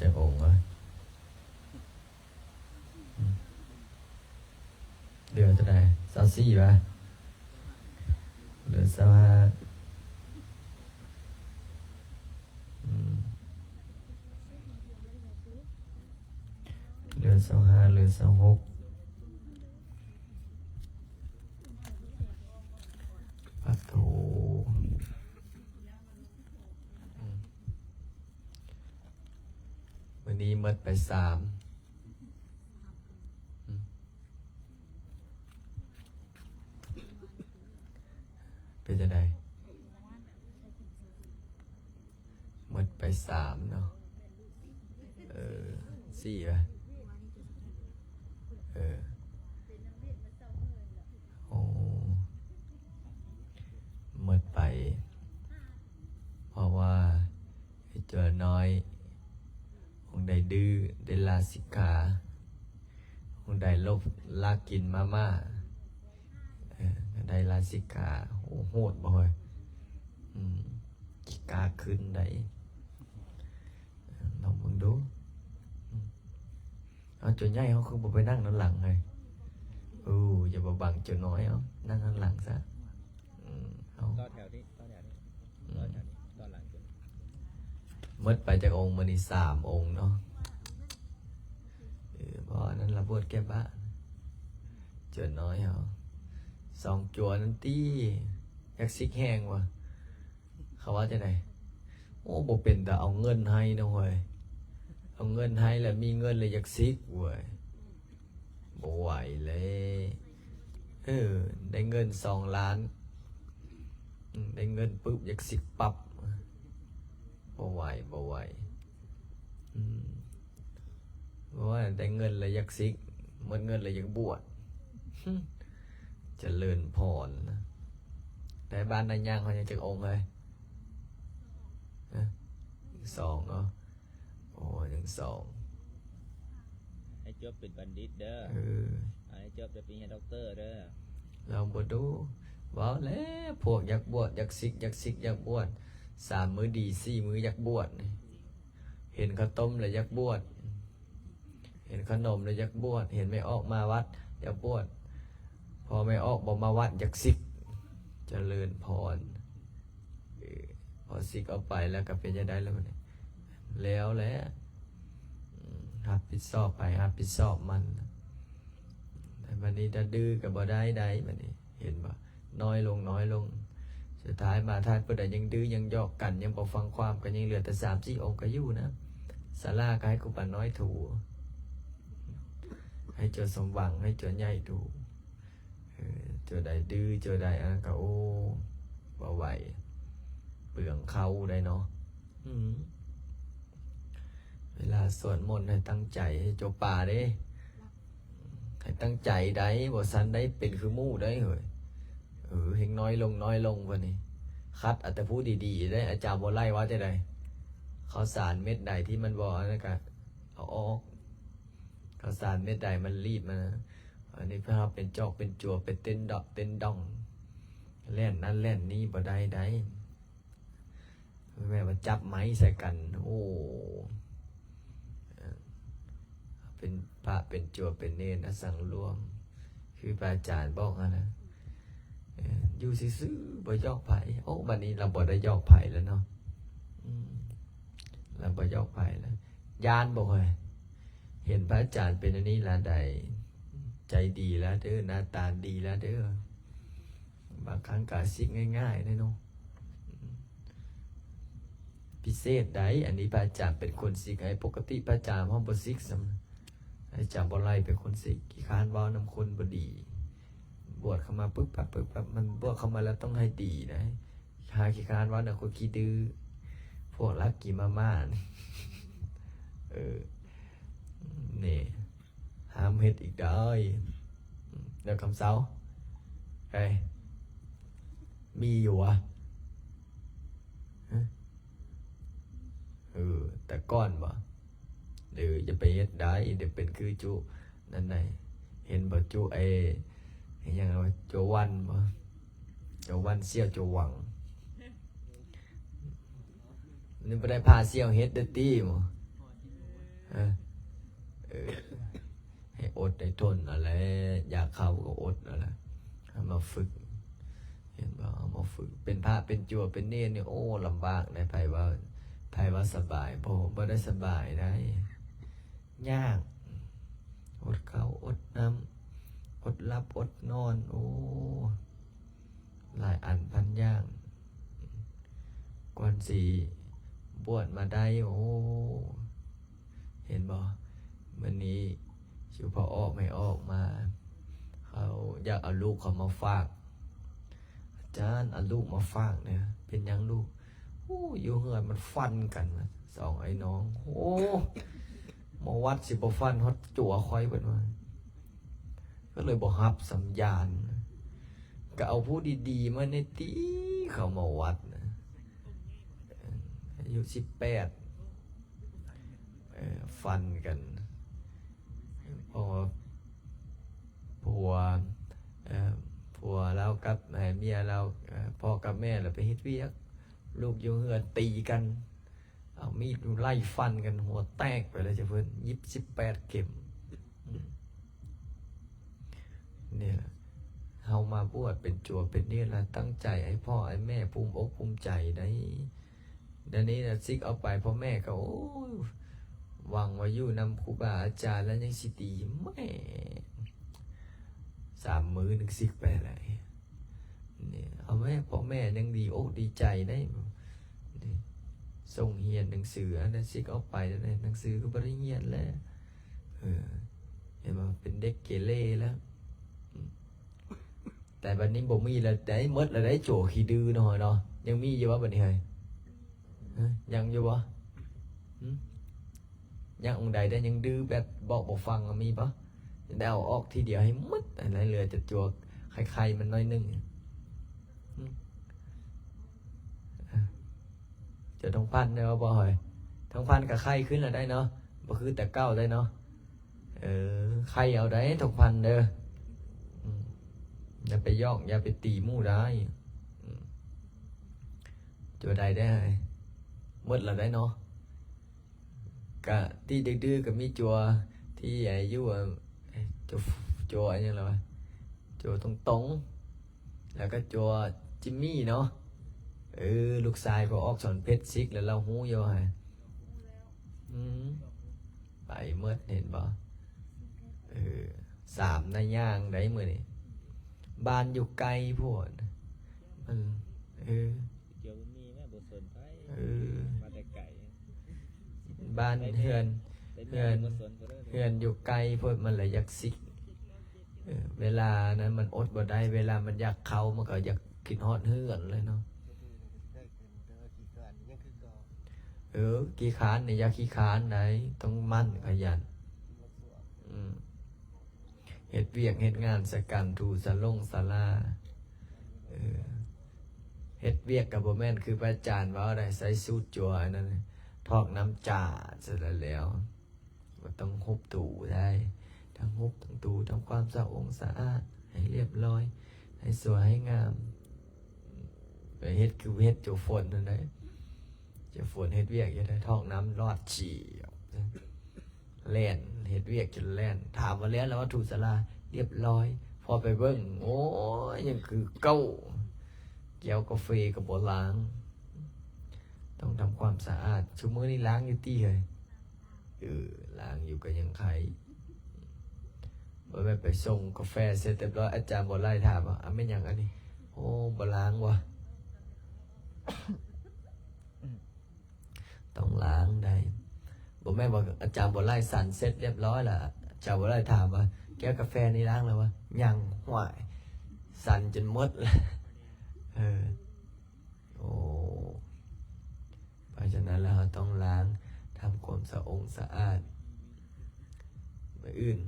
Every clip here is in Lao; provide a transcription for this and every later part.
ຈັກອົງວະ? ອືມ ເຫຼືອເທົ່າໃດ? ຊາວສີ່ວະ? ເຫຼືອຊາວຫ້າ. ອືມ ເຫຼືອຊາວຫ້າ ເຫຼືອຊາວຫົກ. ປະໂທ ອືມ ມື້ນີ້ໝົດໄປສາມ. ອືມ ເປັນຈັ່ງໃດ? ໝົດໄປສາມເນາະ. ເອີ ສີ່ວະ? ເອີ ໂອ້ ໝົດໄປ ເພາະວ່າໄອ້ຈົວນ້ອຍ ຄົງໄດ້ດື້ ໄດ້ລາສິກຂາ ຄົງໄດ້ລົບລາກກິນມາມ່າ. ເອີ ໄດ້ລາສິກຂາ. ໂອ້ ໂຫດບໍ່ເຮີ້ຍ? ອືມ ຂີ້ກາກຂຶ້ນໄດ໋. ເອີ ລອງເບິ່ງດູ. ອືມ ເອົາ ຈົວໃຫຍ່ເຮົາຄືບໍ່ໄປນັ່ງນຳຫຼັງເຮີ້ຍ? ໂອ້ ຢ່າມາບັງຈົວນ້ອຍ ເອົາ ນັ່ງນຳຫຼັງຊະ. ອືມ ເອົາ ຕໍ່ແຖວນີ້ ຕໍ່ແຖວນີ້ ອືມ ຕໍ່ແຖວນີ້ ຕໍ່ຫຼັງ. ໝົດໄປຈັກອົງ? ມື້ນີ້ສາມອົງເນາະ. ເອີ ບໍ່ ອັນນັ້ນລະບວດແກ້ບ້າ ຈົວນ້ອຍເຮົາ. ສອງຈົວນັ້ນຕິ ຢາກສິກແຮງວະ. ເຂົາວ່າຈັ່ງໃດ? ໂອ້ ບໍ່ເປັນຕາເອົາເງິນໃຫ້ເນາະເວີຍ. ເອົາເງິນໃຫ້ລະມີເງິນລະຢາກສິກເວີຍ. ບໍ່ໄຫວເລີຍ. ເອີ ໄດ້ເງິນສອງລ້ານ ອືມ ໄດ້ເງິນປຶບຢາກສິກປັບ. ບໍ່ໄຫວ ບໍ່ໄຫວ. ອືມ ບໍ່ໄຫວ ໄດ້ເງິນລະຢາກສິກ ໝົດເງິນລະຢາກບວດ. ຈະເລີນພອນ. ໄດ້ ບາດນາຍຍ່າງເຮົາຍັງຈັກອົງເຮີ້ຍ? ຮະ? ສອງເນາະ. ໂອ້ ຍັງສອງ. ໃຫ້ຈົບເປັນບັນດິດເດີ. ເອີ ໃຫ້ຈົບໄດ້ປະລິນຍາດັອກເຕີເດີ. ລອງເບິ່ງດູ. ເວົ້າແລ້ວ ພວກຢາກບວດ ຢາກສິກ ຢາກສິກ ຢາກບວດ. ສາມມື້ດີ ສີ່ມື້ຢາກບວດນີ້. ເຫັນເຂົ້າຕົ້ມແລ້ວຢາກບວດ. ເຫັນຂະໜົມແລ້ວຢາກບວດ, ເຫັນແມ່ອອກມາວັດຢາກບວດ, ພໍແມ່ອອກບໍ່ມາວັດຢາກສິກ. ຈະເລີນພອນ. ເອີ ພໍສິກອອກໄປແລ້ວກໍເປັນຈັ່ງໃດລະບັດນີ້? ແລ້ວແຫຼະ. ອືມ ຮັບຜິດຊອບໃຜຮັບຜິດຊອບມັນ. ແຕ່ບັດນີ້ຖ້າດື້ກໍບໍ່ໄດ້ໃດ໋ບັດນີ້. ເຫັນບໍ່? ນ້ອຍລົງ ນ້ອຍລົງ. ສຸດທ້າຍມາ ຖ້າຜູ້ໃດຍັງດື້ ຍັງຢອກກັນ ຍັງບໍ່ຟັງຄວາມ ກໍຍັງເຫຼືອແຕ່ສາມສີ່ອົງກໍຢູ່ນະ. ສາລາກໍໃຫ້ຄູບານ້ອຍຖູ ໃຫ້ເຈົ້າສົມຫວັງ ໃຫ້ເຈົ້າໃຫຍ່ຖູ. ເອີ ເຈົ້າໃດດື້ ເຈົ້າໃດອັນນັ້ນກໍ ໂອ້ ບໍ່ໄຫວ ເປືອງເຂົ້າໄດ໋ເນາະ. ອືມ ເວລາສວດມົນໃຫ້ຕັ້ງໃຈ ໃຫ້ເຈົ້າປ່າເດ້ ໃຫ້ຕັ້ງໃຈໄດ໋ ບໍ່ຊັ້ນໄດ້ເປັນຄືໝູ່ໄດ໋ເຮີ້ຍ. ເອີ ເຮັງນ້ອຍລົງ ນ້ອຍລົງບັດນີ້. ຄັດເອົາແຕ່ຜູ້ດີໆໄດ໋. ອາຈານບໍ່ໄລ່ວ່າຈັ່ງໃດ? ເຂົ້າສານເມັດໃດທີ່ມັນບໍ່ອັນນັ້ນກະເອົາອອກ. ເຂົ້າສານເມັດໃດມັນລີບມາ. ອັນນີ້ພາເຮົາເປັນຈອກເປັນຈົວ ໄປເຕັ້ນດອກເຕັ້ນດອງ ແລ່ນນັ້ນແລ່ນນີ້ບໍ່ໄດ້ໃດ໋. ແມ່ນວ່າຈັບໄມ້ໃສ່ກັນ ໂອ້ ເປັນພະເປັນຈົວເປັນເນນ ອະສັງລວມ ຄືພະອາຈານບອກຫັ້ນນະ. ເອີ ຢູ່ຊື່ໆ ບໍ່ຢອກໃຜ. ໂອ້ ບັດນີ້ລາວບໍ່ໄດ້ຢອກໃຜແລ້ວເນາະ. ອືມ ລາວບໍ່ຢອກໃຜແລ້ວ. ຢ້ານບໍ່ເຮີ້ຍ? ເຫັນພະອາຈານເປັນອັນນີ້ລະໄດ້ ໃຈດີລະເດີ ໜ້າຕາດີລະເດີ. ບາງຄັ້ງກະສິກງ່າຍໆເດ້ເນາະ. ອືມ ພິເສດໃດ໋ ອັນນີ້ພະອາຈານເປັນຄົນສິກໃຫ້. ປົກກະຕິພະອາຈານເຮົາບໍ່ສິກຊ້ຳ. ອາຈານບໍ່ໄລ່ເປັນຄົນສິກ. ຂີ້ຄ້ານເວົ້ານຳຄົນບໍ່ດີ. ບວດເຂົ້າມາປຶບປັບ ປຶບປັບ ມັນບວດເຂົ້າມາແລ້ວຕ້ອງໃຫ້ດີນະ. ຫາຂີ້ຄ້ານເວົ້ານຳຄົນຂີ້ດື້ ພວກລັກກິນມາມ່ານີ້. ເອີ ນີ້ ຫ້າມເຮັດອີກເດີ. ແລ້ວຄຳເຊົາ ເອີຍ ມີຢູ່ຫວາ? ຮະ? ເອີ ແຕ່ກ່ອນບໍ່? ເອີ ຢ່າໄປເຮັດໄດ໋ ດຽວເປັນຄືຈຸນັ້ນໄດ໋. ເຫັນບໍ່ຈຸໄອ້ ອີຫຍັງ ຈົວວັນບໍ່? ຈົວວັນສ່ຽວຈົວຫວັງ ນີ້ບໍ່ໄດ້ພາສ່ຽວເຮັດເດີຕິບໍ່? ເອີ ເອີ ໃຫ້ອົດໃຫ້ທົນເອົາແຫຼະ ຢາກເຂົ້າກໍອົດເອົາແຫຼະ ເອົາມາຝຶກ ເຫັນບໍ່ ເອົາມາຝຶກ ເປັນພະເປັນຈົວເປັນເນນນີ້ ໂອ້ ລຳບາກໃດ໋ ໃຜວ່າ ໃຜວ່າສະບາຍ ບໍ່ ບໍ່ໄດ້ສະບາຍໃດ໋ ຍາກ ອົດເຂົ້າອົດນ້ຳ ອົດຫຼັບອົດນອນ ໂອ້ ຫຼາຍອັນພັນຢ່າງ ກ່ອນຊິບວດມາໄດ້ ໂອ້ ເຫັນບໍ່ ມື້ນີ້ຊິພໍອອກໃຫ້ອອກມາ ເຂົາຢາກເອົາລູກເຂົາມາຝາກ ອາຈານ ເອົາລູກມາຝາກແດ່ ເປັນຫຍັງລູກ ໂອ້ ຢູ່ເຮືອນມັນຟັນກັນ ສອງອ້າຍນ້ອງ ໂອ້ ມາວັດຊິບໍ່ຟັນຮອດຈົວຂ້ອຍ ເພິ່ນວ່າ ກໍເລີຍບໍ່ຮັບສັນຍານ ກໍເອົາຜູ້ດີໆມາແດ່ຕິ ເຂົ້າມາວັດນະ ອາຍຸສິບແປດ ເອີ ຟັນກັນ ເພາະວ່າຜົວ ເອີ ຜົວລາວກັບ ເອີ ເມຍລາວ ເອີ ພໍ່ກັບແມ່ລະໄປເຮັດວຽກ ລູກຢູ່ເຮືອນຕີກັນ ເອົາມີດໄລ່ຟັນກັນ ຫົວແຕກໄປແລ້ວເຈົ້າເພິ່ນ ຍິບສິບແປດເຂັມ ອືມ ນີ້ລະ ເຮົາມາບວດເປັນຈົວເປັນເນນລະ ຕັ້ງໃຈໃຫ້ພໍ່ໃຫ້ແມ່ພູມອົກພູມໃຈໄດ໋ ດຽວນີ້ນະ ສິກອອກໄປ ພໍ່ແມ່ກໍ ໂອ້ຍ ຫວັງວ່າຢູ່ນຳຄູບາອາຈານແລ້ວຍັງຊິດີ ແມ່ ສາມມື້ໜຶ່ງສິກໄປແລ້ວ ນີ້ ເອົາແມ່ ພໍ່ແມ່ຍັງດີອົກດີໃຈໄດ໋ ນີ້ ສົ່ງຮຽນໜັງສື ອັນນັ້ນສິກອອກໄປແລ້ວ ໜັງສືກໍບໍ່ໄດ້ຮຽນແລ້ວ ເອີ ເຫັນບໍ່ ເປັນເດັກເກເລແລ້ວ ອືມ ແຕ່ບັດນີ້ບໍ່ມີແລ້ວໄດ໋ ໝົດແລ້ວໄດ໋ ໂຈຂີ້ດື້ນ້ອຍເນາະ ຍັງມີຢູ່ບໍ່ບັດນີ້ເຮີ້ຍ ຍັງຢູ່ບໍ່ ຫື ຍັງອົງໃດໄດ້ຍັງດື້ແບບບອກບໍ່ຟັງ ມີບໍ່ ໄດ້ເອົາອອກທີດຽວໃຫ້ໝົດ ໃຫ້ເຫຼືອແຕ່ຕົວໄຂ່ໆມັນໜ້ອຍໜຶ່ງ ເຈົ້າທອງພັນໄດ້ບໍ່ເຮີ້ຍ ທອງພັນກໍໄຂ່ຂຶ້ນແລ້ວໄດ໋ເນາະ ບໍ່ຄືແຕ່ເກົ່າໄດ໋ເນາະ ເອີ ໄຂ່ເອົາໄດ໋ ທອງພັນເດີ ອືມ ຢ່າໄປຢອກ ຢ່າໄປຕີໝູ່ໄດ໋ ອືມ ຕົວໃດໄດ້ ໝົດແລ້ວໄດ໋ເນາະ ກະທີ່ດື້ໆກໍມີຈົວທີ່ອາຍຸ ເອີ ຈົວ ຈົວຫຍັງລະວະ ຈົວຕົງໆ ແລ້ວກໍຈົວຈິມມີເນາະ ເອີ ລູກຊາຍພໍ່ອອກສອນເພັດສິກແລ້ວ ລາວຮູ້ຢູ່ຫະ ອືມ ໄປໝົດ ເຫັນບໍ່ ເອີ ສາມນາຍ່າງໄດ໋ມື້ນີ້ ບ້ານຢູ່ໄກໂພດ ມັນ ເອີ ຈຽວບໍ່ມີແມ່ ບໍ່ສົນໃຜ ເອີ ມາແຕ່ໄກ ບ້ານເຮືອນ ເຮືອນ ເຮືອນຢູ່ໄກໂພດ ມັນລະຢາກສິກ ເອີ ເວລານັ້ນມັນອົດບໍ່ໄດ້ ເວລາມັນຢາກເຂົ້າ ມັນກໍຢາກຄິດຮອດເຮືອນເລີຍເນາະ ເອີ ຂີ້ຄ້ານນີ້ຢ່າຂີ້ຄ້ານໃດ໋ ຕ້ອງໝັ່ນຂະຫຍັນ ອືມ ເຮັດວຽກເຮັດງານຊະກັນ ຖູສະຫຼົງສາລາ ເອີ ເຮັດວຽກກໍບໍ່ແມ່ນຄືພະອາຈານເວົ້າໄດ໋ ໃສ່ສູດຈົວອັນນັ້ນ ຖອກນ້ຳຈາດ ສະນັ້ນແລ້ວ ບໍ່ຕ້ອງຫຸບຖູໄດ໋ ທັງຫຸບທັງຖູ ທຳຄວາມສະອົງສະອາດ ໃຫ້ລຽບລ້ອຍ ໃຫ້ສວຍໃຫ້ງາມ ໄປເຮັດຄືເຮັດໂຈຝົນນັ້ນໄດ໋ ໂຈຝົນເຮັດວຽກຢູ່ໄດ໋ ຖອກນ້ຳລອດຈີ່ ແລ່ນ ເຮັດວຽກຈົນແລ່ນ ຖາມວ່າແລ້ວລະວ່າ ຖູສາລາ ລຽບລ້ອຍ ພໍໄປເບິ່ງ ໂອ້ຍ ຍັງຄືເກົ່າ ແກ້ວກາເຟກໍບໍ່ລ້າງ ຕ້ອງທຳຄວາມສະອາດ ຊຸມື້ນີ້ລ້າງຢູ່ຕິເຮີ້ຍ ເອີ ລ້າງຢູ່ກໍຍັງໄຄ ບໍ່ແມ່ນໄປສົ່ງກາແຟເສັດຮຽບຮ້ອຍ ອາຈານບໍ່ໄລ່ຖາມວ່າ ອາ ແມ່ນຫຍັງອັນນີ້ ໂອ້ ບໍ່ລ້າງຫວາ ຕ້ອງລ້າງໄດ໋ ບໍ່ແມ່ນວ່າອາຈານບໍ່ໄລ່ສັນເສັດຮຽບຮ້ອຍລະ ອາຈານບໍ່ໄລ່ຖາມວ່າ ແກ້ວກາແຟນີ້ລ້າງແລ້ວຫວາ ຍັງ ຫ້ວຍ ສັນຈົນໝົດລະ ເອີ ໂອ້ ເພາະສະນັ້ນແລ້ວເຮົາຕ້ອງລ້າງ ທຳຄວາມສະອົງສະອາດ ມື້ອື່ນ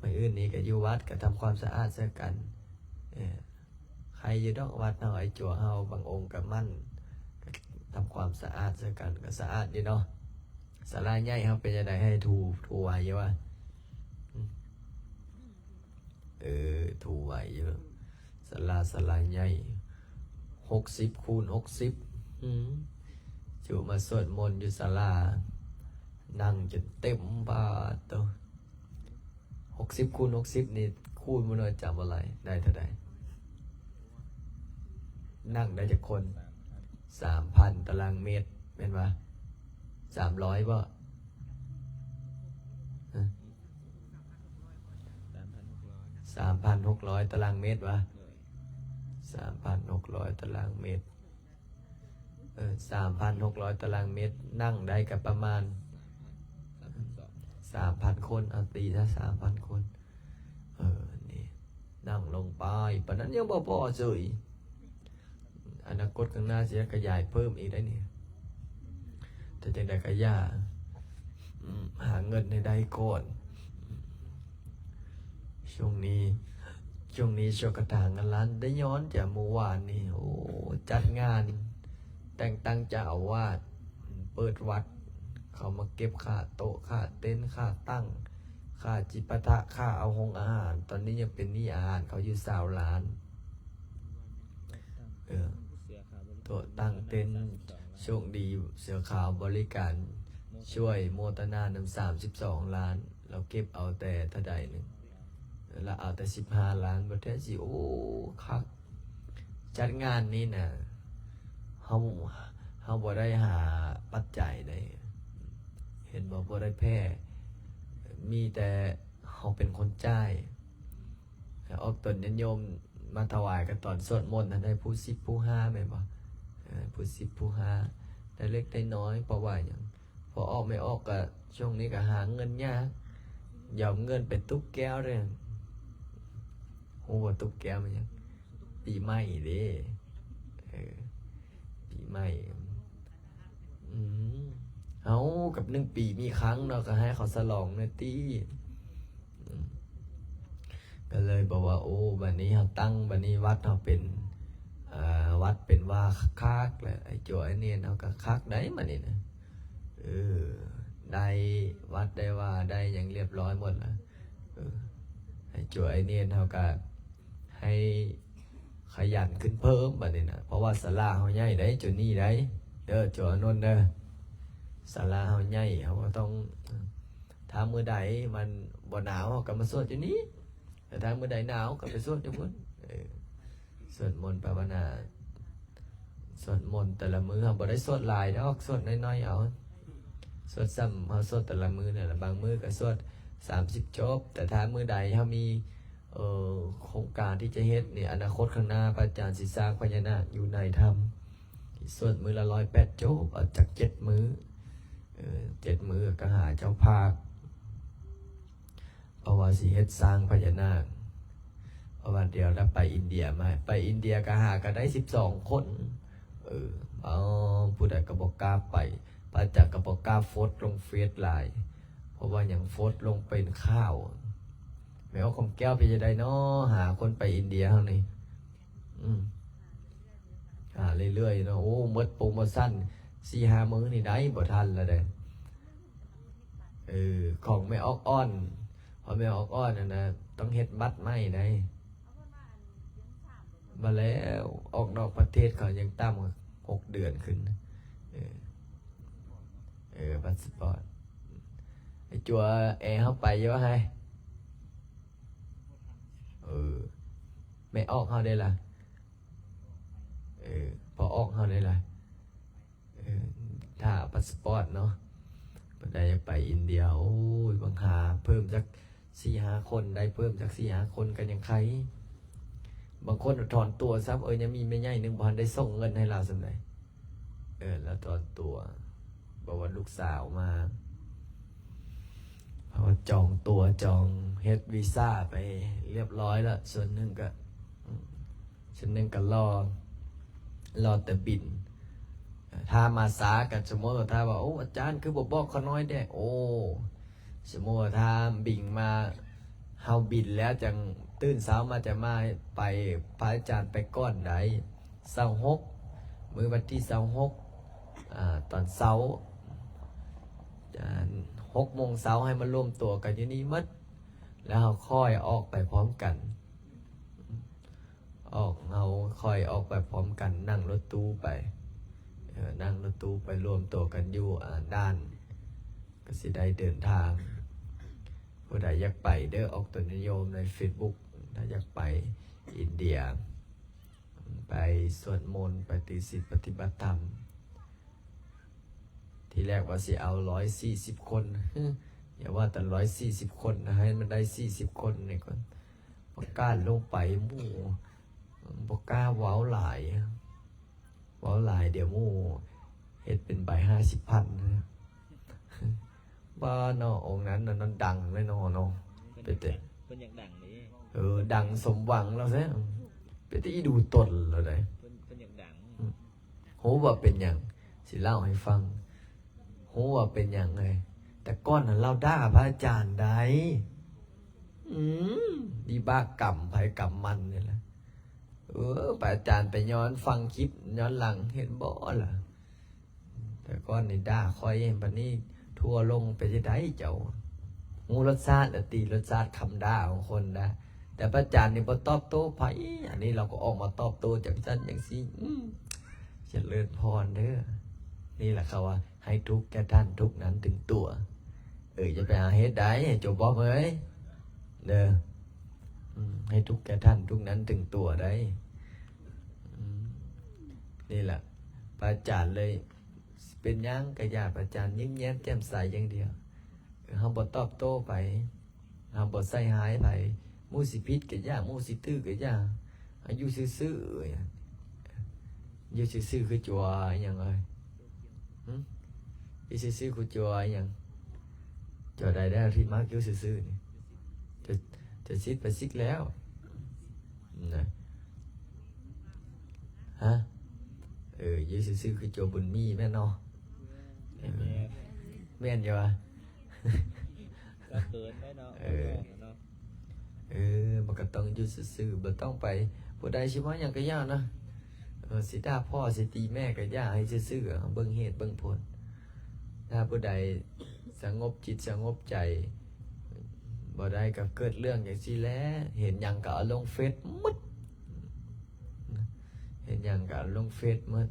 ມື້ອື່ນນີ້ກໍຢູ່ວັດກໍທຳຄວາມສະອາດໃສ່ກັນ ເອີ ໃຄຢູ່ດອກວັດເຮົາ ໄອ້ຈົວເຮົາບາງອົງກໍໝັ່ນ ກໍທຳຄວາມສະອາດໃສ່ກັນ ກໍສະອາດຢູ່ເນາະ ສາລາໃຫຍ່ເຮົາເປັນຈັ່ງໃດ ໃຫ້ຖູ ຖູໄຫວຢູ່ຫວາ? ເອີ ຖູໄຫວຢູ່ ສາລາ ສາລາໃຫຍ່ ຫົກສິບຄູນຫົກສິບ ອືມ ຈຸມາສວດມົນຢູ່ສາລາ ນັ່ງຈົນເຕັມ ປາດໂທ້ ຫົກສິບຄູນຫົກສິບນີ້ ຄູນບໍ່ນ້ອຍຈຳບໍ່ຫຼາຍ ໄດ້ເທົ່າໃດ? ນັ່ງໄດ້ຈັກຄົນ? ສາມພັນຕາລາງເມັດ ແມ່ນບໍ່? ສາມຮ້ອຍບໍ່? ຮະ? ສາມພັນຫົກຮ້ອຍຕາລາງເມັດວະ? ສາມພັນຫົກຮ້ອຍຕາລາງເມັດ. ເອີ ສາມພັນຫົກຮ້ອຍຕາລາງເມັດ ນັ່ງໄດ້ກໍປະມານສາມພັນຄົນ ເອົາຕີຊະສາມພັນຄົນ. ເອີ ນີ້ ນັ່ງລົງໄປ ປານນັ້ນຍັງບໍ່ພໍເສີຍ ອະນາຄົດຂ້າງໜ້າຊິຂະຫຍາຍເພີ່ມອີກໄດ໋ນີ້. ແຕ່ຈັ່ງໃດກໍຢ່າ ອາ ຫາເງິນໃຫ້ໄດ້ກ່ອນ. ຊ່ວງນີ້ ຊ່ວງນີ້ໂຊກະຕາເງິນລ້ານ ໄດ້ຍ້ອນຈາກມື້ວານນີ້ ໂອ້ ຈັດງານແຕ່ງຕັ້ງເຈົ້າອາວາດ ເປີດວັດ ເຂົາມາເກັບຄ່າໂຕະ ຄ່າເຕັນ ຄ່າຕັ່ງ ຄ່າຈິປະທະ ຄ່າເອົາໂຮງອາຫານ. ຕອນນີ້ຍັງເປັນໜີ້ອາຫານເຂົາຢູ່ຊາວລ້ານ. ເອີ ໂຕະຕັ້ງເຕັນ ໂຊກດີເສືອຂາວບໍລິການ ຊ່ວຍໂມທະນານຳສາມສິບສອງລ້ານ. ລາວເກັບເອົາແຕ່ເທົ່າໃດໜຶ່ງ ລາວເອົາແຕ່ສິບຫ້າລ້ານ. ບໍ່ແທ້ຊິ ໂອ້ ຄັກ ຈັດງານນີ້ນະ ເຮົາ ເຮົາບໍ່ໄດ້ຫາປັດໄຈໃດ ເຫັນບໍ່? ບໍ່ໄດ້ແຜ່ ມີແຕ່ເຮົາເປັນຄົນຈ່າຍ. ອອກຕົນຍາດໂຍມມາຖວາຍກໍຕອນສວດມົນຫັ້ນໄດ໋ ຜູ້ສິບຜູ້ຫ້າແມ່ນບໍ່? ເອີ ຜູ້ສິບຜູ້ຫ້າ ໄດ້ເລັກໄດ້ນ້ອຍ. ເພາະວ່າຫຍັງ? ພໍອອກແມ່ອອກກໍ ຊ່ວງນີ້ກໍຫາເງິນຍາກ ຢອມເງິນໄປຕຸກແກ້ວເດ້. ຮູ້ບໍ່ ຕຸກແກ້ວແມ່ນຫຍັງ? ປີໃໝ່ເດ້. ເອີ ປີໃໝ່. ອືມ ເອົ້າ ກັບໜຶ່ງປີມີຄັ້ງເນາະ ກໍໃຫ້ເຂົາສະຫຼອງແດ່ຕິ. ອືມ ກໍເລີຍບອກວ່າ ໂອ້ ບັດນີ້ເຮົາຕັ້ງ ບັດນີ້ວັດເຮົາເປັນ ເອີ ວັດເປັນວາຄັກໆ ແລ້ວ ໄອ້ຈົວໄອ້ເນນເຮົາກໍຄັກໄດ໋ບັດນີ້ນະ. ເອີ ໄດ້ວັດໄດ້ວາ ໄດ້ຫຍັງລຽບຮ້ອຍໝົດລະ. ເອີ ໄອ້ຈົວໄອ້ເນນເຮົາກໍໃຫ້ຂະຫຍັນຂຶ້ນເພີ່ມບັດນີ້ນະ ເພາະວ່າສາລາເຮົາໃຫຍ່ໄດ໋ ຈົວນີ້ໄດ໋ ເດີ ຈົວອານົນເດີ. ສາລາເຮົາໃຫຍ່ ເຮົາກໍຕ້ອງ ຖ້າມື້ໃດມັນບໍ່ໜາວ ເຮົາກໍມາສວດຢູ່ນີ້ ແຕ່ຖ້າມື້ໃດໜາວກໍໄປສວດຢູ່ພຸ້ນ. ເອີ ສວດມົນພາວະນາ ສວດມົນແຕ່ລະມື້ ເຮົາບໍ່ໄດ້ສວດຫຼາຍດອກ ສວດໜ້ອຍໆເອົາ. ສວດສ່ຳເຮົາສວດແຕ່ລະມື້ນັ້ນລະ ບາງມື້ກໍສວດສາມສິບຈົບ. ແຕ່ຖ້າມື້ໃດເຮົາມີ ເອີ ໂຄງການທີ່ຈະເຮັດນີ້ ອະນາຄົດຂ້າງໜ້າ ພະອາຈານຊິສ້າງພະຍານາກຢູ່ໃນຖ້ຳ ສວດມື້ລະຮ້ອຍແປດຈົບ ເອົາຈັກເຈັດມື້ ເອີ ເຈັດມື້ກໍຫາເຈົ້າພາບ ເພາະວ່າຊິເຮັດສ້າງພະຍານາກ. ເພາະວ່າດຽວລະໄປອິນເດຍມາ ໄປອິນເດຍກໍຫາກໍໄດ້ສິບສອງຄົນ. ເອີ ເອົາ ຜູ້ໃດກໍບໍ່ກ້າໄປ ພະອາຈານກໍບໍ່ກ້າໂພສລົງເຟສຫຼາຍ ເພາະວ່າຫຍັງ ໂພສລົງເປັນຂ່າວ. ແມ່ອອກຄຳແກ້ວເປັນຈັ່ງໃດເນາະ ຫາຄົນໄປອິນເດຍເຮົານີ້? ອືມ ຫາເລື້ອຍໆເນາະ. ໂອ້ ໝົດໂປຣໂມຊັນສີ່ຫ້າມື້ນີ້ໄດ້ບໍ່ທັນລະເດ້. ເອີ ຂອງແມ່ອອກອ່ອນ ເພາະແມ່ອອກອ່ອນຫັ້ນນະ ຕ້ອງເຮັດບັດໃໝ່ໄດ໋. ມາແລ້ວ ອອກນອກປະເທດເຂົາຍັງຕ່ຳກວ່າຫົກເດືອນຂຶ້ນ. ເອີ ເອີ ພາສປອດ ໄອ້ຈົວແອເຮົາໄປຢູ່ຫວາ? ເອີ ແມ່ອອກເຮົາເດ້ລະ? ເອີ ພໍ່ອອກເຮົາເດ້ລະ? ເອີ ຖ້າພາສປອດເນາະ ຜູ້ໃດຢາກໄປອິນເດຍ. ໂອ້ຍ ບາງຫາເພີ່ມຈັກສີ່ຫ້າຄົນ ໄດ້ເພີ່ມຈັກສີ່ຫ້າຄົນກໍຍັງໄຄ. ບາງຄົນຖອນຕົວຊ້ຳ ເອີ ຍັງມີແມ່ໃຫຍ່ໜຶ່ງບໍ່ທັນໄດ້ສົ່ງເງິນໃຫ້ລາວສ່ຳໃດ. ເອີ ລາວຖອນຕົວ ບອກວ່າລູກສາວມາ ເພາະວ່າຈອງຕົວ ຈອງເຮັດວີຊາໄປລຽບຮ້ອຍແລ້ວ. ສ່ວນໜຶ່ງກໍ ສ່ວນໜຶ່ງກໍລໍ ລໍແຕ່ບິນ. ຖ້າມາຊ້າກໍ ສົມມຸດວ່າ ຖ້າວ່າ ໂອ້ ອາຈານ ຄືບໍ່ບອກຂ້ານ້ອຍແດ່? ໂອ້ ສົມມຸດວ່າ ຖ້າບິນມາ ເຮົາບິນແລ້ວຈັ່ງ ຕື່ນເຊົ້າມາຈະມາ ໄປ ພະອາຈານໄປກ່ອນໄດ້. ຊາວຫົກ ມື້ວັນທີຊາວຫົກ ອາ ຕອນເຊົ້າ ອາ ຫົກໂມງເຊົ້າ ໃຫ້ມາລວມຕົວກັນຢູ່ນີ້ໝົດ ແລ້ວເຮົາຄ່ອຍອອກໄປພ້ອມກັນ. ອອກ ເຮົາຄ່ອຍອອກໄປພ້ອມກັນ ນັ່ງລົດຕູ້ໄປ. ເອີ ນັ່ງລົດຕູ້ໄປລວມຕົວກັນຢູ່ ອາ ດ່ານ ຊິໄດ້ເດີນທາງ. ຜູ້ໃດຢາກໄປເດີ ອອກຕົນຍາດໂຍມໃນເຟສບຸກ ຖ້າຢາກໄປອິນເດຍ ໄປສວດມົນ ໄປຖືສິນປະຕິບັດທຳ. ທີແລກວ່າຊິເອົາຮ້ອຍສີ່ສິບຄົນ ຢ່າວ່າແຕ່ຮ້ອຍສີ່ສິບຄົນນະ ໃຫ້ມັນໄດ້ສີ່ສິບຄົນນີ້ກ່ອນ. ປະກາດລົງໄປ ໝູ່ບໍ່ກ້າເວົ້າຫຼາຍ ເວົ້າຫຼາຍດຽວໝູ່ເຮັດເປັນໃບຫ້າສິບພັນ. ວ່າເນາະ ອົງນັ້ນນະ ນັ້ນດັງແນ່ນອນເນາະ. ເພິ່ນ ເປັນແຕ່ ເພິ່ນຢາກດັງເດ້. ເອີ ດັງສົມຫວັງແລ້ວແທ້ ເປັນແຕ່ອີດູຕົນແລ້ວໃດ. ເພິ່ນ ເພິ່ນຢາກດັງ. ຮູ້ວ່າເປັນຫຍັງ ຊິເລົ່າໃຫ້ຟັງ. ຮູ້ວ່າເປັນຫຍັງເອີຍ ແຕ່ກ່ອນຫັ້ນລາວດ່າພະອາຈານໃດ. ອືມ ວິບາກກຳໃຜກຳມັນນີ້ແຫຼະ. ເອີ ພະອາຈານໄປຍ້ອນຟັງຄລິບຍ້ອນຫຼັງ ເຫັນບໍ່ລະ? ແຕ່ກ່ອນນີ້ດ່າຂ້ອຍ ບັດນີ້ທົວລົງ ເປັນຈັ່ງໃດເຈົ້າ? ຮູ້ລົດຊາດລະຕິ ລົດຊາດຄຳດ່າຂອງຄົນນະ. ແຕ່ພະອາຈານນີ້ບໍ່ຕອບໂຕ້ໃຜ ອັນນີ້ລາວກໍອອກມາຕອບໂຕ້ຈັ່ງຊັ້ນຈັ່ງຊີ້. ອືມ ຈະເລີນພອນເດີ. ນີ້ລະເຂົາວ່າ ໃຫ້ທຸກແກ່ທ່ານ ທຸກນັ້ນເຖິງຕົວ. ເອີ ຢ່າໄປຫາເຮັດໃດ ຈົວບອມເອີຍ ເດີ. ອືມ ໃຫ້ທຸກແກ່ທ່ານ ທຸກນັ້ນເຖິງຕົວໃດ. ອືມ ນີ້ລະ ພະອາຈານເລີຍ ເປັນຫຍັງກະຢ່າ ພະອາຈານຍິ້ມແຍ້ມແຈ່ມໃສຢ່າງດຽວ. ເຮົາບໍ່ຕອບໂຕ້ໃຜ ເຮົາບໍ່ໃສ່ຮ້າຍໃຜ. ໝູ່ຊິຜິດກະຢ່າ ໝູ່ຊິຖືກກະຢ່າ ໃຫ້ຢູ່ຊື່ໆ. ຢູ່ຊື່ໆຄືຈົວອີ່ຫຍັງເອີຍ? ຫຶ? ຢູ່ຊື່ໆຄືຈົວອີ່ຫຍັງ? ຈົວໃດແລ້ວທີ່ມັກຢູ່ຊື່ໆນີ້? ຈະ ຈະສິດໄປສິດແລ້ວນະ. ຮະ? ເອີ ຢູ່ຊື່ໆຄືຈົວບຸນມີແມ່ນເນາະ? ແມ່ນ ແມ່ນຢູ່ຫວາ? ກໍເຂີນໄດ້ເນາະ. ເອີ ເນາະ ເອີ ມັນກໍຕ້ອງຢູ່ຊື່ໆ ບໍ່ຕ້ອງໄປ ຜູ້ໃດຊິວ່າຫຍັງກໍຢ່ານະ. ເອີ ຊິດ່າພໍ່ຊິຕີແມ່ກໍຢ່າ ໃຫ້ຊື່ໆ ເບິ່ງເຫດເບິ່ງຜົນ. ຖ້າຜູ້ໃດສະຫງົບຈິດສະຫງົບໃຈບໍ່ໄດ້ ກໍເກີດເລື່ອງຈັ່ງຊີ້ແຫຼະ. ເຫັນຫຍັງກໍເອົາລົງເຟສໝົດ ເຫັນຫຍັງກໍເອົາລົງເຟສໝົດ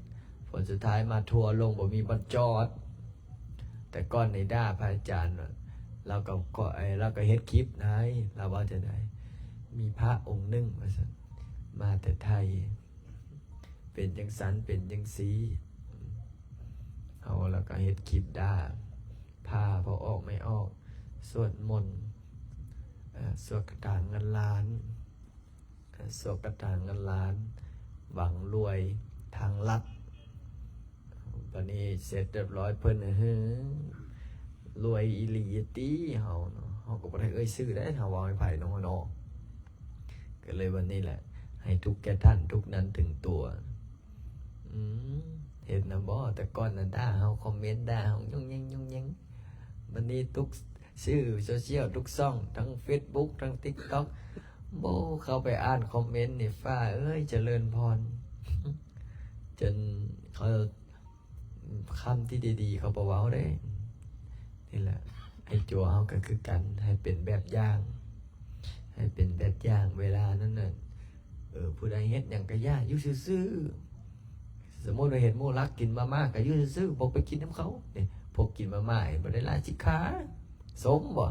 ຜົນສຸດທ້າຍມາທົວລົງ ບໍ່ມີບ່ອນຈອດ. ແຕ່ກ່ອນນີ້ດ່າພະອາຈານ ລາວກໍ ລາວກໍເຮັດຄລິບນາຍ ລາວເວົ້າຈັ່ງໃດ ມີພະອົງໜຶ່ງວ່າຊັ້ນ ມາແຕ່ໄທ ເປັນຈັ່ງຊັ້ນເປັນຈັ່ງຊີ້. ເຮົາລະກະເຮັດຄລິບດ່າ ພາພໍ່ອອກແມ່ອອກ ສວດມົນ ເອີ ສວດກະຖາເງິນລ້ານ ເອີ ສວດກະຖາເງິນລ້ານ ຫວັງລວຍທາງລັດ. ບາດນີ້ເສັດຮຽບຮ້ອຍ ເພິ່ນ ຫື ລວຍອີ່ຫຼີຕິ ເຮົາເນາະ ເຮົາກໍບໍ່ໄດ້ເອີ່ຍຊື່ໃດ ຖ້າເວົ້າໃຫ້ໃຜເນາະ ເນາະ. ກໍເລີຍວັນນີ້ແຫຼະ ໃຫ້ທຸກແກ່ທ່ານ ທຸກນັ້ນເຖິງຕົວ. ອືມ ເຫັນນະບໍ່ ແຕ່ກ່ອນນະ ດ່າເຮົາ ຄອມເມັນດ່າເຮົາ ຍຸ່ງແຍງ ຍຸ່ງແຍງ. ບັດນີ້ທຸກສື່ໂຊຊຽວ ທຸກຊ່ອງ ທັງເຟສບຸກ ທັງຕິກຕັອກ ໂອ້ ເຂົ້າໄປອ່ານຄອມເມັນນີ້ ຟ້າເອີຍ ຈະເລີນພອນ ຈົນເຂົາ ຄຳທີ່ດີໆ ເຂົາບໍ່ເວົ້າເດ້. ນີ້ແຫຼະ ໄອ້ຈົວເຮົາກໍຄືກັນ ໃຫ້ເປັນແບບຢ່າງ ໃຫ້ເປັນແບບຢ່າງ ເວລານັ້ນນະ ເອີ ຜູ້ໃດເຮັດຫຍັງກໍຢ່າ ຢູ່ຊື່ໆ. ສົມມຸດວ່າເຫັນໝູ່ລັກກິນມາມ່າ ກໍຢູ່ຊື່ໆ ບໍ່ໄປກິນນຳເຂົາ. ນີ້ ພວກກິນມາມ່ານີ້ ບໍ່ໄດ້ລາສິກຂາ. ສົມບໍ່?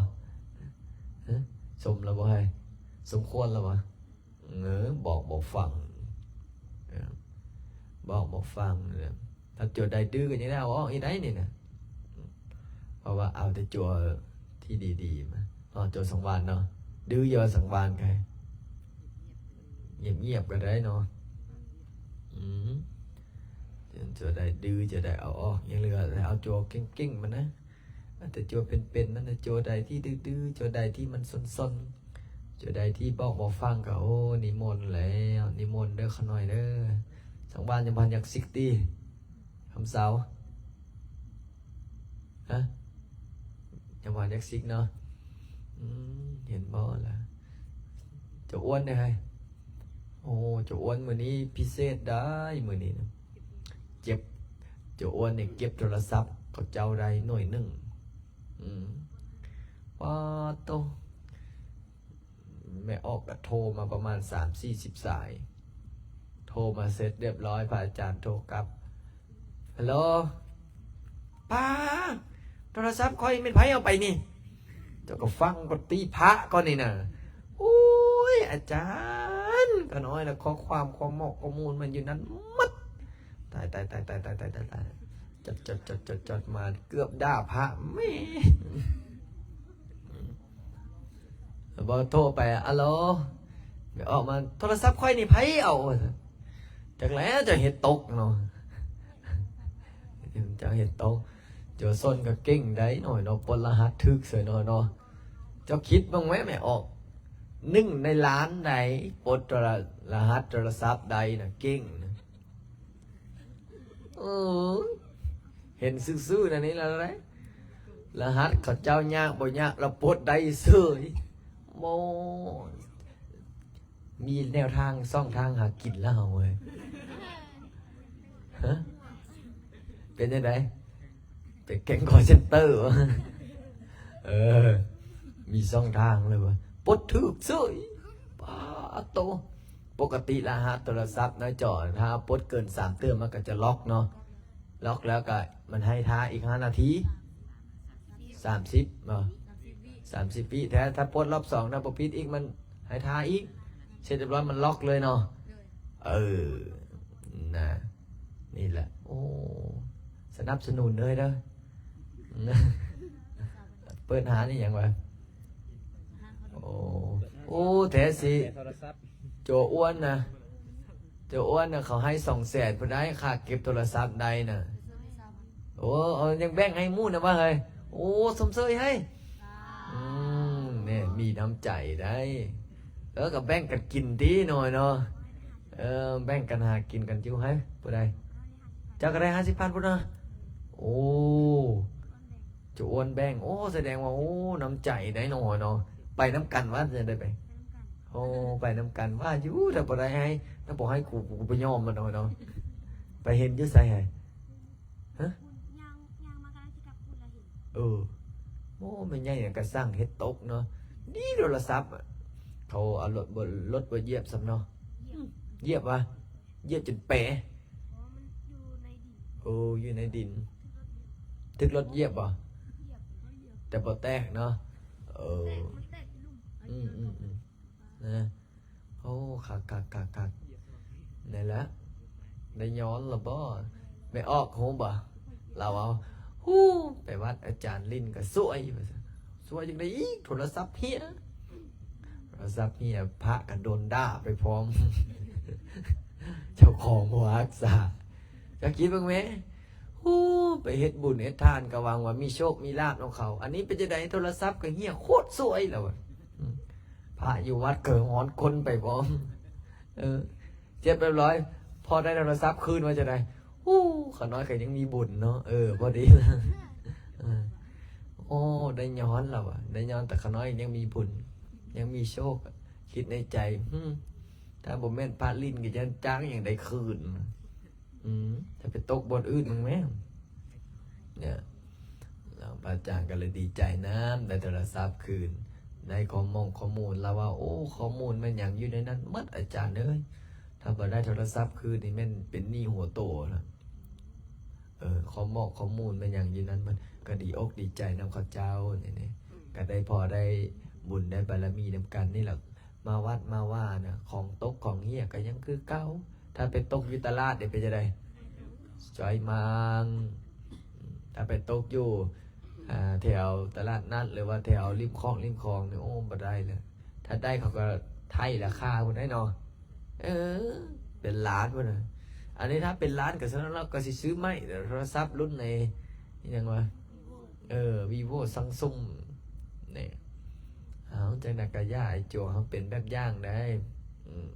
ຮະ? ສົມແລ້ວບໍ່ເຮີ້ຍ? ສົມຄວນແລ້ວບໍ່? ເອີ ບອກບໍ່ຟັງ ເອີ ບອກບໍ່ຟັງ. ຖ້າຈົວໃດດື້ກໍຍັງໄດ້ເອົາອອກອີກໄດ໋ນີ້ນະ ເພາະວ່າເອົາແຕ່ຈົວທີ່ດີໆມາເນາະ ຈົວສັງວານເນາະ. ດື້ຢ່າສັງວານ ກໍໃຫ້ງຽບໆກໍໄດ້ເນາະ. ອືມ ຈົວໃດດື້ ຈົວໃດເອົາອອກ ຍັງເຫຼືອແຕ່ເອົາຈົວເກັ່ງໆມານະ. ອາດຈະຈົວເປັນໆ ມັນນະ ຈົວໃດທີ່ດື້ໆ ຈົວໃດທີ່ມັນສົນໆ ຈົວໃດທີ່ບອກບໍ່ຟັງກໍ ໂອ້ ນິມົນແລ້ວ ນິມົນເດີ ຂະນ້ອຍເດີ. ສັງວານຍັງບໍ່ທັນຢາກສິກຕິ ຄຳເຊົາ? ຮະ? ຍັງບໍ່ທັນຢາກສິກເນາະ. ອືມ ເຫັນບໍ່ລະ ເຈົ້າອ້ວນເດ້ເຮີ້ຍ. ໂອ້ ເຈົ້າອ້ວນມື້ນີ້ພິເສດໄດ໋ ມື້ນີ້ນະ ເຈັບ ເຈົ້າອ້ວນນີ້ເກັບໂທລະສັບເຂົາເຈົ້າໄດ້ໜ່ວຍໜຶ່ງ. ອືມ ປາດໂທ້ ແມ່ອອກກໍໂທມາປະມານສາມສີ່ສິບສາຍ ໂທມາເສັດຮຽບຮ້ອຍ ພະອາຈານໂທກັບ ຮັລໂຫຼ ປ້າ ໄປ ລະສັບຂ້ອຍແມ່ນໃຜເອົາໄປນີ້? ເຈົ້າກໍຟັງກ່ອນຕິ ພະກ່ອນນີ້ນະ. ໂອ້ຍ ອາຈານ ຂ້ານ້ອຍລະຂໍ້ຄວາມ ຄວາມເໝາະ ຂໍ້ມູນມັນຢູ່ນັ້ນໝົດ. ຕາຍ ຕາຍ ຕາຍ ຕາຍ ມາເກືອບດ່າພະແມ່. ບໍ່ໂທໄປ ອາໂລ ໄປອອກມາ ໂທລະສັບຂ້ອຍນີ້ໃຜເອົາ? ຈັກແລ້ວ ເຈົ້າເຮັດຕົກເນາະ ເຈົ້າເຮັດຕົກ. ໂຈຊົນກໍເກັ່ງໄດ໋ນ້ອຍເນາະ ປົດລະຫັດຖືກເສີຍນ້ອຍເນາະ. ເຈົ້າຄິດເບິ່ງແມ້ ແມ່ອອກ ໜຶ່ງໃນລ້ານໃດ ປົດໂທລະ ລະຫັດໂທລະສັບໄດ້ນະ ເກັ່ງນະ. ເອີ ເຫັນຊື່ໆ ແນວນີ້ລະໄດ໋ ລະຫັດເຂົາເຈົ້າຍາກບໍ່ຍາກ ລະປົດໄດ້ເສີຍ. ໂອ້ຍ ມີແນວທາງ ຊ່ອງທາງຫາກິນແລ້ວເຮົາເອີຍ. ຮະ ເປັນຈັ່ງໃດ? ເປັນແກ້ງຄອລເຊັນເຕີ ເອີ ມີຊ່ອງທາງເລີຍວ່າ ປົດຖືກເສີຍ. ປາດໂຕ ປົກກະຕິລະຫັດໂທລະສັບໜ້າຈໍ ຖ້າປົດເກີນສາມເທື່ອ ມັນກໍຈະລັອກເນາະ. ລັອກແລ້ວກໍມັນໃຫ້ຖ້າອີກຫ້ານາທີ ສາມສິບເນາະ ສາມສິບວິ. ແຕ່ຖ້າປົດລອບສອງນະ ບໍ່ຜິດອີກ ມັນໃຫ້ຖ້າອີກ ເສັດຮຽບຮ້ອຍ ມັນລັອກເລີຍເນາະ. ເອີ ນະ ນີ້ແຫຼະ. ໂອ້ ສະໜັບສະໜູນເລີຍເດີ. ເປີດຮ້ານອີ່ຫຍັງວະ? ໂອ້ ໂອ້ ແທ້ຊິ ໂຈອ້ວນນະ ໂຈອ້ວນນະ ເຂົາໃຫ້ສອງແສນພຸ້ນໄດ໋ ຄ່າເກັບໂທລະສັບໄດ້ນະ. ໂອ້ ເອົາ ຍັງແບ່ງໃຫ້ໝູ່ນຳວ່າເຮີ້ຍ. ໂອ້ ຊົມເຊີຍເຮີ້ຍ. ອືມ ແນ່ ມີນ້ຳໃຈໄດ໋. ເອີ ກໍແບ່ງກັນກິນຕິນ້ອຍເນາະ. ເອີ ແບ່ງກັນຫາກິນກັນຢູ່. ໃຫ້ຜູ້ໃດ? ເຈົ້າກໍໄດ້ຫ້າສິບພັນພຸ້ນນະ. ໂອ້ ເຈົ້າອ້ວນແບ່ງ. ໂອ້ ສະແດງວ່າ ໂອ້ ນ້ຳໃຈໄດ໋ນ້ອຍເນາະ. ໄປນຳກັນວ່າ ຈະໄດ້ໄປ? ໂອ້ ໄປນຳກັນວ່າຢູ່. ຖ້າບໍ່ໄດ້ໃຫ້ ຖ້າບໍ່ໃຫ້ກູ ກູບໍ່ຍອມມັນນ້ອຍເນາະ. ໄປເຫັນຢູ່ໃສໃຫ້? ຮະ? ເອີ ໂອ້ ແມ່ໃຫຍ່ກະສັ່ງເຮັດຕົກເນາະ. ດີໂທລະສັບ ເຂົາເອົາລົດ ລົດບໍ່ຢຽບຊ້ຳເນາະ. ຢຽບຫວາ? ຢຽບຈົນແປ. ໂອ້ ຢູ່ໃນດິນ. ຖືກລົດຢຽບບໍ? ແຕ່ບໍ່ແຕກເນາະ. ເອີ ອືມໆໆ ນະ. ໂອ້ ຄັກໆໆໆ ນັ້ນແຫຼະ. ໄດ້ຍ້ອນລະບໍ? ແມ່ອອກຮູ້ບໍ? ລາວເວົ້າ ຮູ້ ໄປວັດອາຈານຫຼິ້ນກະສວຍ ວ່າຊັ້ນ. ສວຍຈັ່ງໃດອີກ? ໂທລະສັບເຫຍ. ໂທລະສັບເຫຍ ພະກະໂດນດ່າໄປພ້ອມ. ເຈົ້າຂອງບໍ່ຮັກສາ. ເຈົ້າຄິດເບິ່ງແມ້ ຮູ້ ໄປເຮັດບຸນເຮັດທານ ກະຫວັງວ່າມີໂຊກມີລາບນຳເຂົາ. ອັນນີ້ເປັນຈັ່ງໃດ? ໂທລະສັບກະເຫຍ ໂຄດສວຍລະວ່າ. ອືມ ພະຢູ່ວັດກະຮ້ອນຄົນໄປພ້ອມ. ເອີ ເຈັບຮຽບຮ້ອຍ ພໍໄດ້ໂທລະສັບຄືນວ່າຈັ່ງໃດ? ໂອ້ ຂະນ້ອຍກໍຍັງມີບຸນເນາະ. ເອີ ພໍດີ. ເອີ ໂອ້ ໄດ້ຍ້ອນລະວ່າ ໄດ້ຍ້ອນ ແຕ່ຂະນ້ອຍຍັງມີບຸນ ຍັງມີໂຊກ. ຄິດໃນໃຈ ຫື ຖ້າບໍ່ແມ່ນພະຫຼິ້ນກໍຢ້ານຈ້າງຫຍັງໄດ້ຄືນ. ອືມ ຖ້າໄປຕົກບ່ອນອື່ນເບິ່ງແມ້. ເນຍ ແລ້ວພະອາຈານກໍເລີຍດີໃຈນຳ ໄດ້ໂທລະສັບຄືນ ໄດ້ຂໍ້ມູນ ຂໍ້ມູນ. ລາວວ່າ ໂອ້ ຂໍ້ມູນແມ່ນຫຍັງຢູ່ໃນນັ້ນໝົດ ອາຈານເອີຍ. ຖ້າບໍ່ໄດ້ໂທລະສັບຄືນນີ້ແມ່ນເປັນໜີ້ຫົວໂຕນະ. ເອີ ຂໍ້ເໝາະ ຂໍ້ມູນແມ່ນຫຍັງຢູ່ນັ້ນໝົດ. ກໍດີອົກດີໃຈນຳເຂົາເຈົ້ານີ້ ກໍໄດ້ພໍໄດ້ບຸນໄດ້ບາລະມີນຳກັນນີ້ແຫຼະ. ມາວັດມາວານະ ຂອງຕົກຂອງເຫຍກໍຍັງຄືເກົ່າ. ຖ້າໄປຕົກຢູ່ຕະຫຼາດເດ ເປັນຈັ່ງໃດ? ຈ່ອຍໝ່າງ. ຖ້າໄປຕົກຢູ່ ອ່າ ແຖວຕະຫຼາດນັດ ຫຼືວ່າແຖວລິມຂອງລິມຂອງນີ້ ໂອ້ ບໍ່ໄດ້ເລີຍ. ຖ້າໄດ້ເຂົາກໍໄຖ່ລາຄາພຸ້ນໃດ໋ເນາະ. ເອີ ເປັນລ້ານພຸ້ນນະ. ອັນນີ້ຖ້າເປັນລ້ານກໍສະນັ້ນເນາະ ກໍຊິຊື້ໃໝ່ ໂທລະສັບລຸ້ນໃນ ອີຫຍັງວະ? ເອີ ວິໂວ ຊັມຊຸງ ນີ້. ເອົາ ຈັ່ງໃດກໍຢ່າໃຫ້ໂຈເຮົາເປັນແບບຢ່າງໄດ໋. ອືມ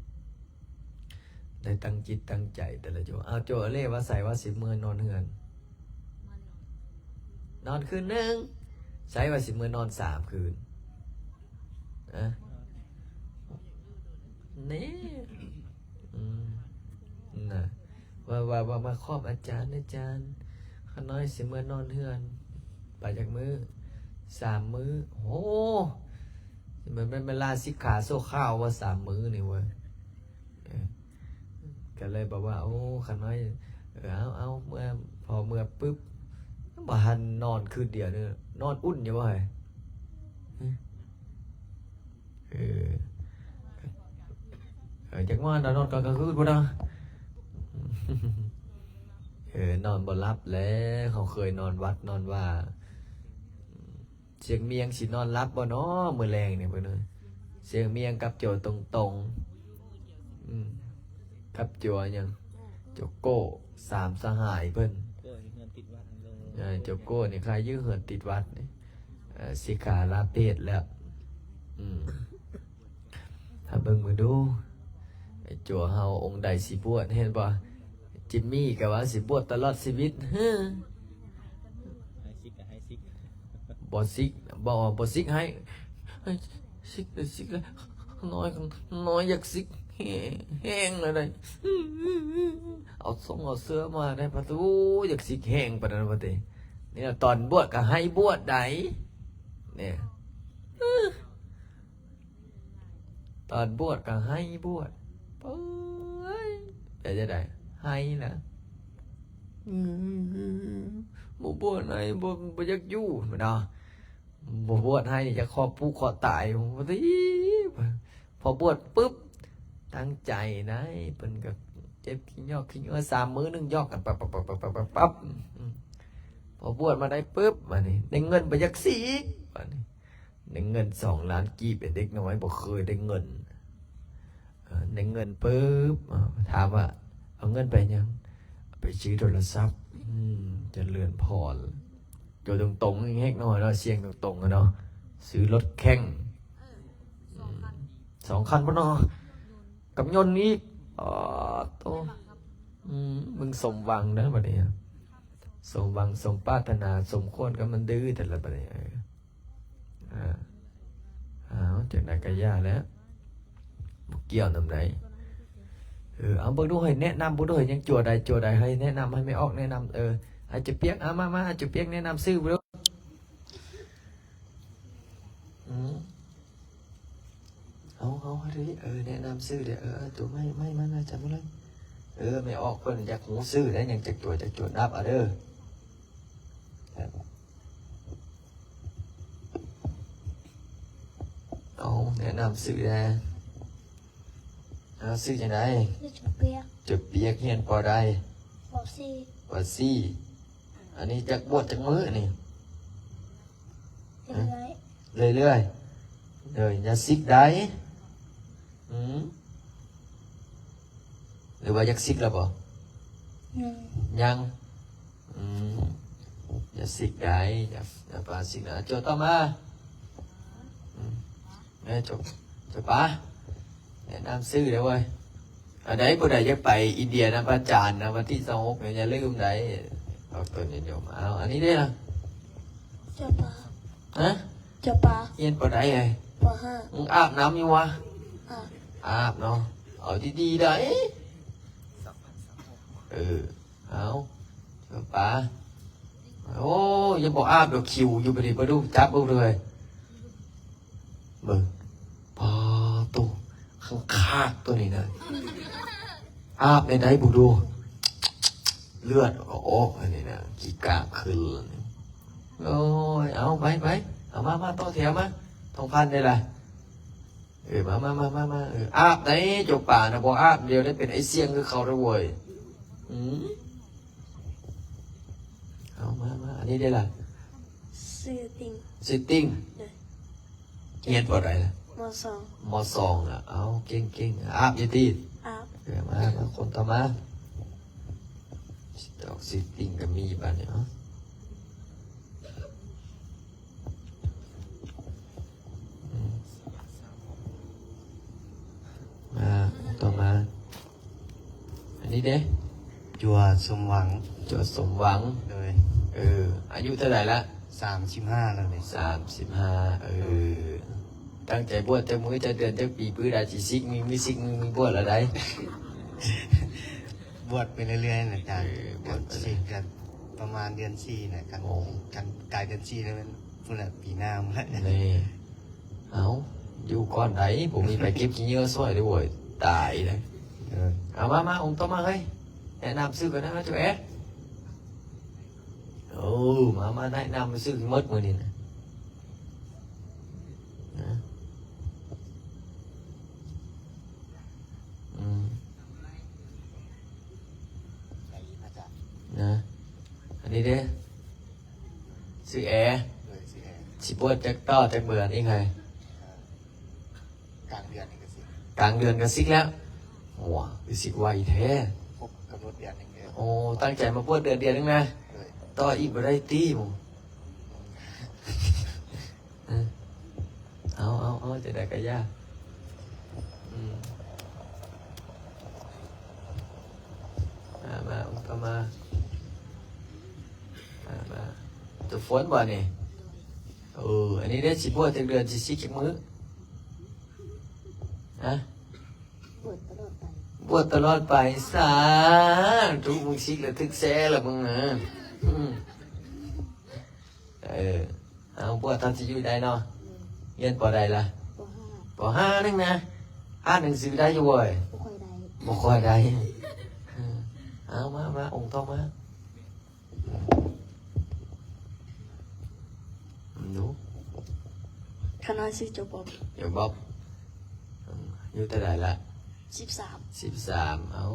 ໄດ້ຕັ້ງຈິດຕັ້ງໃຈແຕ່ລະໂຈ. ເອົາ ໂຈເອເລ່ ວ່າໃສວ່າຊິເມືອນອນເຮືອນ? ນອນຄືນໜຶ່ງ. ໃສວ່າຊິເມືອນອນສາມຄືນ? ອະ ນີ້ ອືມ ນະ ວ່າ ວ່າ ວ່າມາຂອບອາຈານ ອາຈານ ຂ້ານ້ອຍຊິເມືອນອນເຮືອນ. ໄປຈັກມື້? ສາມມື້. ໂຫ ມັນເປັນເວລາສິກຂາຊົ່ວຄາວວ່າ ສາມມື້ນີ້ເວີ້ຍ. ເອີ ກໍເລີຍບອກວ່າ ໂອ້ ຂ້ານ້ອຍ ເອີ ເອົາ ເອົາ ເມື່ອ ພໍເມື່ອປຶບ ບໍ່ທັນນອນຄືນດຽວເດີ ນອນອຸ່ນຢູ່ບໍ່ເຮີ້ຍ? ເອີ ເອີ ຈັກວ່ານອນກອນກາງຄືນພຸ້ນນະ. ເອີ ນອນບໍ່ຫຼັບແຫຼະ ເຮົາເຄີຍນອນວັດນອນວາ. ສຽງມຽງຊິນອນຫຼັບບໍ່ນໍມື້ແລງນີ້ເພິ່ນເອີຍ? ສຽງມຽງກັບໂຈຕົງໆ ອືມ ກັບໂຈຫຍັງ ໂຈໂກ້ ສາມສະຫາຍເພິ່ນ ໂອ້ຍ ເຮືອນຕິດວັດ ເອີ ໂຈໂກ້ນີ້ຂາຍຢູ່ເຮືອນຕິດວັດນີ້ ເອີ ສິກຂາລາເພດແລ້ວ ອືມ. ຖ້າເບິ່ງເບິ່ງດູ ໄອ້ໂຈເຮົາອົງໃດຊິບວດ ເຫັນບໍ່? ຈິມມີກໍວ່າຊິບວດຕະຫຼອດຊີວິດ ເຮີ້ ໃຫ້ຊິກກໍໃຫ້ຊິກ ບໍ່ຊິກ ບໍ່ ບໍ່ຊິກໃຫ້ ໃຫ້ຊິກເລີຍ ຊິກເລີຍ ນ້ອຍ ນ້ອຍຢາກຊິກແຮງ ແຮງເລີຍໄດ໋ ເອົາສົ່ງເອົາເສື້ອມາໄດ້ປະຕູ ຢາກຊິກແຮງປານນັ້ນປະຕິ ນີ້ລະ ຕອນບວດກໍໃຫ້ບວດໄດ໋ ນີ້ ຕອນບວດກໍໃຫ້ບວດ ໂອ້ຍ ເປັນຈັ່ງໃດ ໃຫ້ນະ ອືມ ບໍ່ບວດໃຫ້ ບໍ່ ບໍ່ຢາກຢູ່ແມ່ນບໍ່? ບໍ່ບວດໃຫ້ນີ້ ຢາກຂໍປູກຂໍຕາຍ ບໍ່ຕິ ພໍບວດປຶບ ຕັ້ງໃຈໄດ໋ ເພິ່ນກໍເຈັບຂີ້ຫຍອກຂີ້ເຫຍື້ອ ສາມມື້ໜຶ່ງຢອກກັນ ປັບ ປັບ ປັບ ປັບ ປັບ ປັບ ອືມ ພໍບວດມາໄດ້ປຶບ ບາດນີ້ໄດ້ເງິນ ບໍ່ຢາກຊິກ ບາດນີ້ ໄດ້ເງິນສອງລ້ານກີບ ເດັກນ້ອຍບໍ່ເຄີຍໄດ້ເງິນ ເອີ ໄດ້ເງິນປຶບ ຖາມວ່າເອົາເງິນໄປຫຍັງ? ໄປຊື້ໂທລະສັບ ອືມ ຈະເລີນພອນ ໂຕຕົງໆ ເຮັກນ້ອຍເນາະ ສຽງຕົງໆ ເນາະ ຊື້ລົດແຂ່ງ ອືມ ສອງຄັນພຸ້ນເນາະ ກັບຍົນອີກ ອໍ ໂຕ ອືມ ມຶງສົມຫວັງເດີບາດນີ້ ສົມຫວັງສົມປາດຖະໜາ ສົມຄວນກັບມັນດື້ແຕ່ລະບາດນີ້ ເອີ ອ່າ ເອົາ ຈັ່ງໃດກໍຢ່າແຫຼະ ບໍ່ກ່ຽວນຳໃດ ເອີ ເອົາເບິ່ງດູ ໃຫ້ແນະນຳເບິ່ງດູ ໃຫ້ຍັງຈົວໃດ ຈົວໃດ ໃຫ້ແນະນຳ ໃຫ້ແມ່ອອກແນະນຳ ເອີ ໃຫ້ຈຸປຽກ ເອົາ ມາ ມາ ຈຸປຽກແນະນຳຊື່ເບິ່ງດູ ອືມ ເອົາ ເອົາ ເອົາເດີ ເອີ ແນະນຳຊື່ເດີ ເອີ ເອົາໂຕໃໝ່ ໃໝ່ມາ ມາ ຈັບມາເລີຍ ເອີ ແມ່ອອກເພິ່ນຢາກຮູ້ຊື່ໃດ ຍັງຈັກຕົວ ຈັກຕົວ ນັບເອົາເດີ ເອົາ ແນະນຳຊື່ແດ່ ເອົາ ຊື່ຈັ່ງໃດ? ຊື່ຈຸປຽກ ຈຸປຽກ ຮຽນ ປໍໃດ? ປໍສີ່ ປໍສີ່ ອັນນີ້ຈັກບວດຈັກມື້ນີ້? ເລື້ອຍໆ ເລື້ອຍໆ ເອີ ຢ່າຊິກໄດ໋ ອືມ ຫຼືວ່າຢາກຊິກແລ້ວບໍ່? ຍັງ ຍັງ ອືມ ຢ່າຊິກໄດ໋ ຢ່າ ຢ່າປາຊິກນະ ໂຈຕໍ່ມາ ອືມ ແມ່ໂຈ ໂຈປາ ແນະນຳຊື່ເດີ້ເວີຍ ອັນໃດຜູ້ໃດຢາກໄປອິນເດຍນຳພະອາຈານນະ ວັນທີຊາວຫົກ ຢ່າລືມໄດ໋ ອອກຕົນຍາດໂຍມ ເອົາ ອັນນີ້ເດ້ລະ ເຈົ້າປາ ຮະ? ເຈົ້າປາ ຮຽນປໍໃດເອີຍ? ປໍຫ້າ ມຶງອາບນ້ຳຢູ່ວະ? ອາບ ອາບເນາະ ເອົາດີໆໄດ໋ ເອີ ເອົາ ເຈົ້າປາ ໂອ້ ຍັງບໍ່ອາບດອກ ຄິວຢູ່ບາດນີ້ ມາດູ ຈັບເບິ່ງເດີ້ເວີຍ ເບິ່ງ ປາໂຕ ຄັງຄາກໂຕນີ້ນະ ອາບແນວໃດເບິ່ງດູ ເລືອດອອກອັນນີ້ນະ ຂີ້ກາກຂຶ້ນ ໂອ້ຍ ເອົາ ໄປ ໄປ ເອົາ ມາ ມາ ຕໍ່ແຖວມາ ທອງພັນເດ້ລະ ເອີ ມາ ມາ ມາ ມາ ເອີ ອາບໄດ໋ ເຈົ້າປານະ ບໍ່ອາບດຽວໄດ້ເປັນໄອ້ຊຽງຄືເຂົາເດີ້ເວີຍ ອືມ ເອົາ ມາ ມາ ອັນນີ້ເດ້ລະ ຊື່ຕິງ ຊື່ຕິງ ໂດຍ ຮຽນປໍໃດລະ? ມໍສອງ ມໍສອງລະ ເອົາ ເກັ່ງໆ ອາບຢູ່ຕິ? ອາບ ເອີ ມາ ມາ ຄົນຕໍ່ມາ ດອກຊື່ຕິງກໍມີບາດນີ້ ເອົາ ອືມ ມາ ຄົນຕໍ່ມາ ອັນນີ້ເດ້ ຈົວສົມຫວັງ ຈົວສົມຫວັງ ໂດຍ ເອີ ອາຍຸເທົ່າໃດລະ? ສາມສິບຫ້າແລ້ວນີ້ ສາມສິບຫ້າ ເອີ ຕັ້ງໃຈບວດຈັກມື້ ຈັກເດືອນ ຈັກປີ ມື້ໃດຊິຊິກ ມີ ມີຊິກ ມີ ມີບວດລະໄດ໋ ບວດໄປເລື້ອຍໆນະອາຈານ ເອີ ບວດໄປເລື້ອຍ ຊິກກັນປະມານເດືອນສີ່ນະ ຄັນ ໂອ້ ຄັນກາຍເດືອນສີ່ແລ້ວແມ່ນພຸ້ນລະ ປີໜ້າພຸ້ນລະ ນີ້ ເອົາ ຢູ່ກ່ອນໃດ ບໍ່ມີໃຜເກັບຂີ້ເຫຍື້ອຊ່ອຍເດ້ໂວ້ຍ ຕາຍເດ້ ເອີ ເອົາ ມາ ມາ ອົງຕໍ່ມາເຮີ້ຍ ແນະນຳຊື່ກັນນະ ເຈົ້າແອ ໂອ້ ມາ ມາແນະນຳຊື່ໝົດມື້ນີ້ນະ ນະ ອືມ ນະ ອັນນີ້ເດ້ ຊື່ແອ ໂດຍ ຊື່ແອ ຊິບວດຈັກຕໍ່ຈັກເດືອນອີກໃຫ້ ກາງເດືອນນີ້ກໍຊິກ ກາງເດືອນກໍຊິກແລ້ວ ໂອ້ ຄືຊິກໄວແທ້ ຄົບກຳນົດເດືອນໜຶ່ງເດ້ ໂອ້ ຕັ້ງໃຈມາບວດເດືອນດຽວໜຶ່ງນະ ໂດຍ ຕໍ່ອີກບໍ່ໄດ້ຕິ ເອີ ເອົາ ເອົາ ເອົາ ຈັ່ງໃດກໍຢ່າ ອືມ ມາ ມາ ອອກຕໍ່ມາ ມາ ມາ ຕົວຝົນບໍ່ນີ້ ເອີ ອັນນີ້ເດ້ ຊິບວດຈັກເດືອນ ຊິສິກຈັກມື້ ຮະ ບວດຕະຫຼອດໄປ ບວດຕະຫຼອດໄປ ສາທຸ ມຶງສິກແລ້ວຖືກແຊແລ້ວມຶງນະ ອືມ ເອີ ເອົາ ບວດເທົ່າທີ່ຢູ່ໄດ້ເນາະ ຮຽນ ປ.ໃດລະ ປ.ຫ້າ ປ.ຫ້າ ໜຶ່ງນະ ອ່ານໜັງສືໄດ້ຢູ່ບໍ່ ບໍ່ຄ່ອຍໄດ້ ບໍ່ຄ່ອຍໄດ້ ເອີ ເອົາ ມາ ມາ ອົງຕໍ່ມາ ໜູ ຂ້ານ້ອຍຊື່ເຈົ້າບອບ ເຈົ້າບອບ ອືມ ອາຍຸເທົ່າໃດລະ ສິບສາມ ສິບສາມ ເອົາ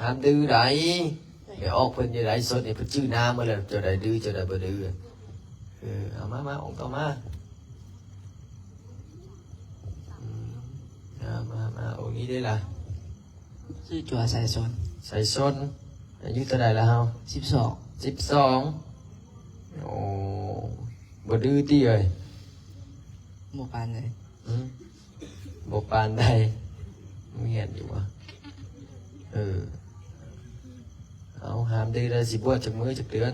ຫ້າມດື້ໃດ໋ ໄດ້ອອກເພິ່ນຢູ່ໃດ໋ ສົດນີ້ເພິ່ນຈື່ໜ້າໝົດແລ້ວ ເຈົ້າໃດດື້ ເຈົ້າໃດບໍ່ດື້ ເອີ ເອົາ ມາ ມາ ອົງຕໍ່ມາ ອືມ ມາ ມາ ມາ ອົງນີ້ເດ້ລະ ຊື່ຈົວ ໄຊຊົນ ໄຊຊົນ ອາຍຸເທົ່າໃດລະເຮົາ ສິບສອງ ສິບສອງ ໂອ້ ບໍ່ດື້ຕິເອີຍ ບໍ່ປານໃດ ອືມ ບໍ່ປານໃດ ມີເຫດຢູ່ບໍ່ ເອີ ເອົາ ຫ້າມດື້ ແລ້ວຊິບວດຈັກມື້ຈັກເດືອນ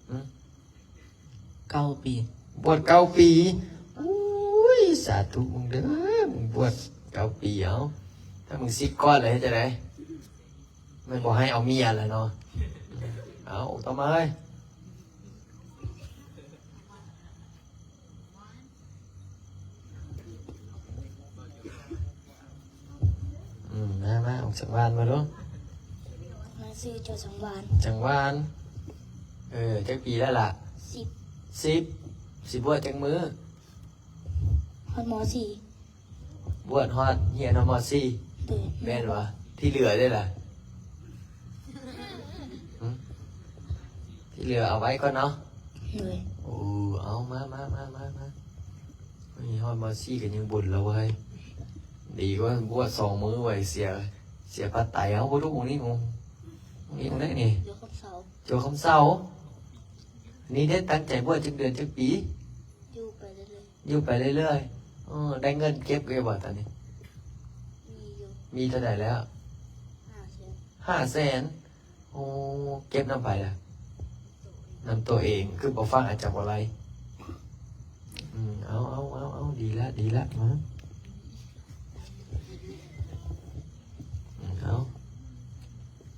ອືມ ເກົ້າປີ ບວດເກົ້າປີ ໂອ້ຍ ສາທຸມຶງເດີ ມຶງບວດເກົ້າປີ ເອົາ ຖ້າມຶງສິກກ່ອນແລ້ວເຮັດຈັ່ງໃດ ແມ່ນບໍ່ໃຫ້ເອົາເມຍແລ້ວເນາະ ເອົາ ອອກຕໍ່ມາເອີຍ ອືມ ມາ ມາ ອອກສັງວານມາດູ ຂ້ານ້ອຍຊື່ໂຈສັງວານ ສັງວານ ເອີ ຈັກປີແລ້ວລະ ສິບ ສິບ ຊິບວດຈັກມື້ ຮອດ ມໍສີ່ ບວດຮອດ ຮຽນຮອດ ມໍສີ່ ໂດຍ ແມ່ນບໍ່ ທີ່ເຫຼືອເດ້ລະ ຫຶ ທີ່ເຫຼືອເອົາໄວ້ກ່ອນເນາະ ໂດຍ ໂອ້ ເອົາ ມາ ມາ ມາ ມາ ມາ ນີ້ຮອດ ມໍສີ່ ກໍຍັງບຸນແລ້ວເວີ້ຍ ດີກວ່າບວດສອງມື້ໄວ້ ເສຍ ເສຍພາດໄຕເຮົາບໍ່ລູກນີ້ ນີ້ ນີ້ ນີ້ ໂຈຄຳເຊົາ ໂຈຄຳເຊົາ ນີ້ໄດ້ຕັ້ງໃຈບວດຈັກເດືອນຈັກປີ ຢູ່ໄປເລື້ອຍໆ ຢູ່ໄປເລື້ອຍໆ ເອີ ໄດ້ເງິນເກັບຢູ່ບໍ່ຕອນນີ້ ມີຢູ່ ມີເທົ່າໃດແລ້ວ ຫ້າແສນ ຫ້າແສນ ໂອ້ ເກັບນຳໃຜລະ ນຳໂຕເອງ ຄືບໍ່ຟັງອາຈານບໍ່ໄລ ອືມ ເອົາ ເອົາ ເອົາ ເອົາ ດີລະ ດີລະ ມາ ອືມ ເອົາ